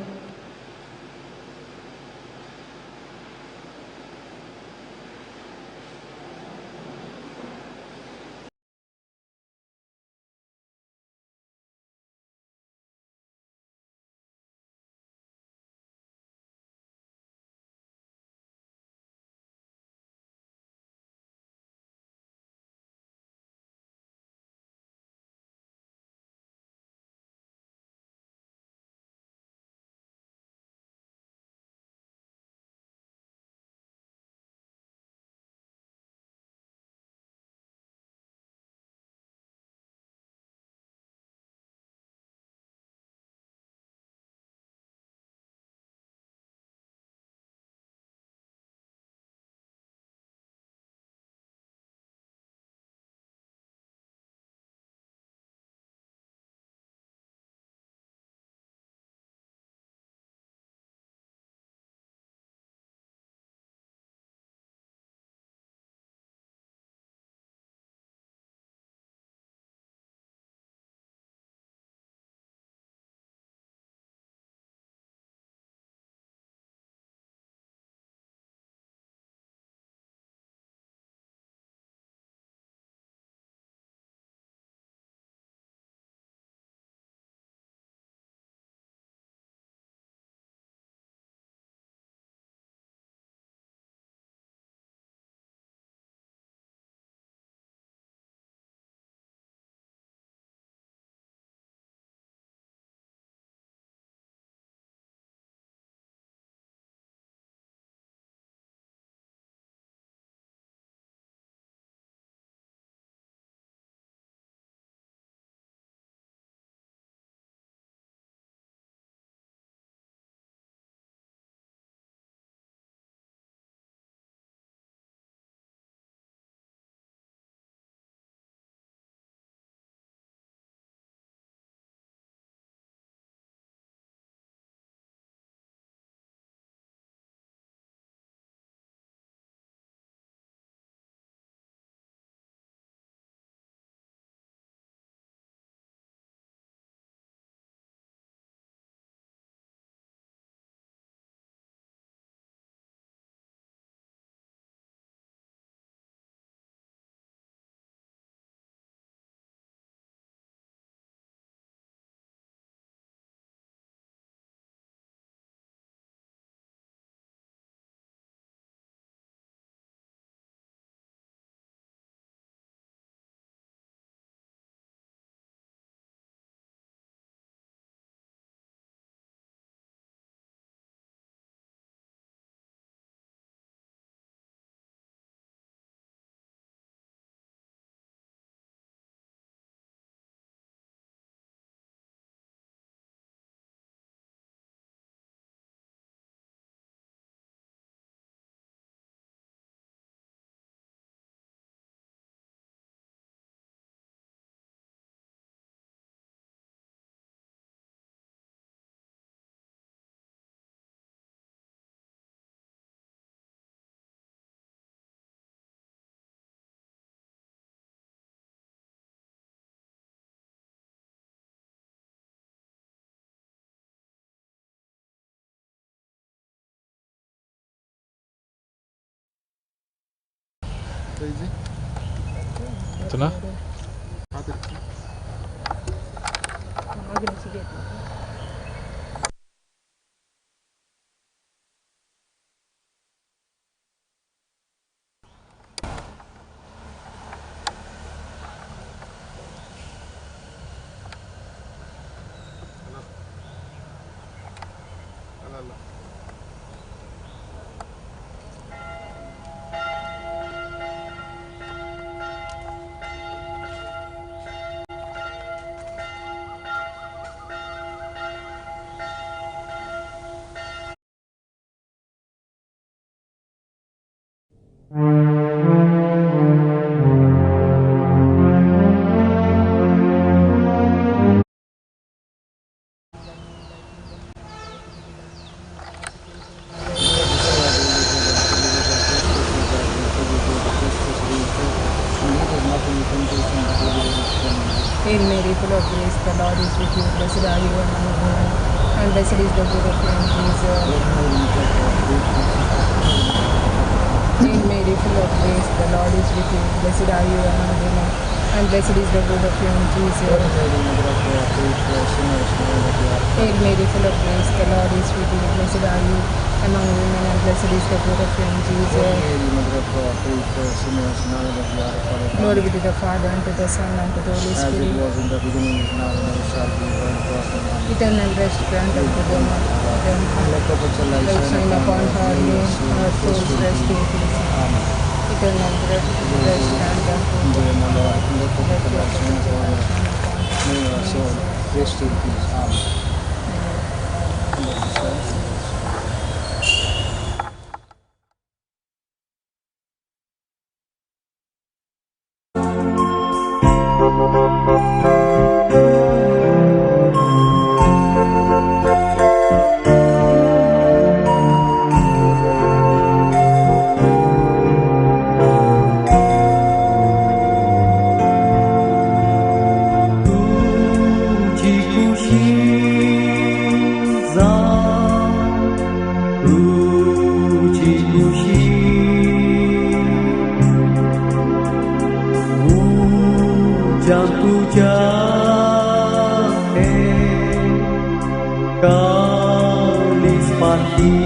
Ito na? Hail Mary, full of grace, the Lord is with you. Blessed are you among women, and blessed is the fruit of your womb, Jesus. Hail Mary, full of grace, the Lord is with you. Blessed are you among women, and blessed is the fruit of your womb, Jesus. Hail Mary, full of grace, the Lord is with you. Blessed are you among women, and blessed is the fruit of your womb, Jesus. Glory be to the Father, and to the Son, and to the Holy Spirit. As it was in the beginning, is now, and ever shall be, world without end. Eternal rest grant unto them. Let perpetual light shine upon her, may her souls rest in peace. Amen. Eternal rest grant unto them. Let perpetual light shine upon her, may her soul rest in peace. Amen. Kalis pati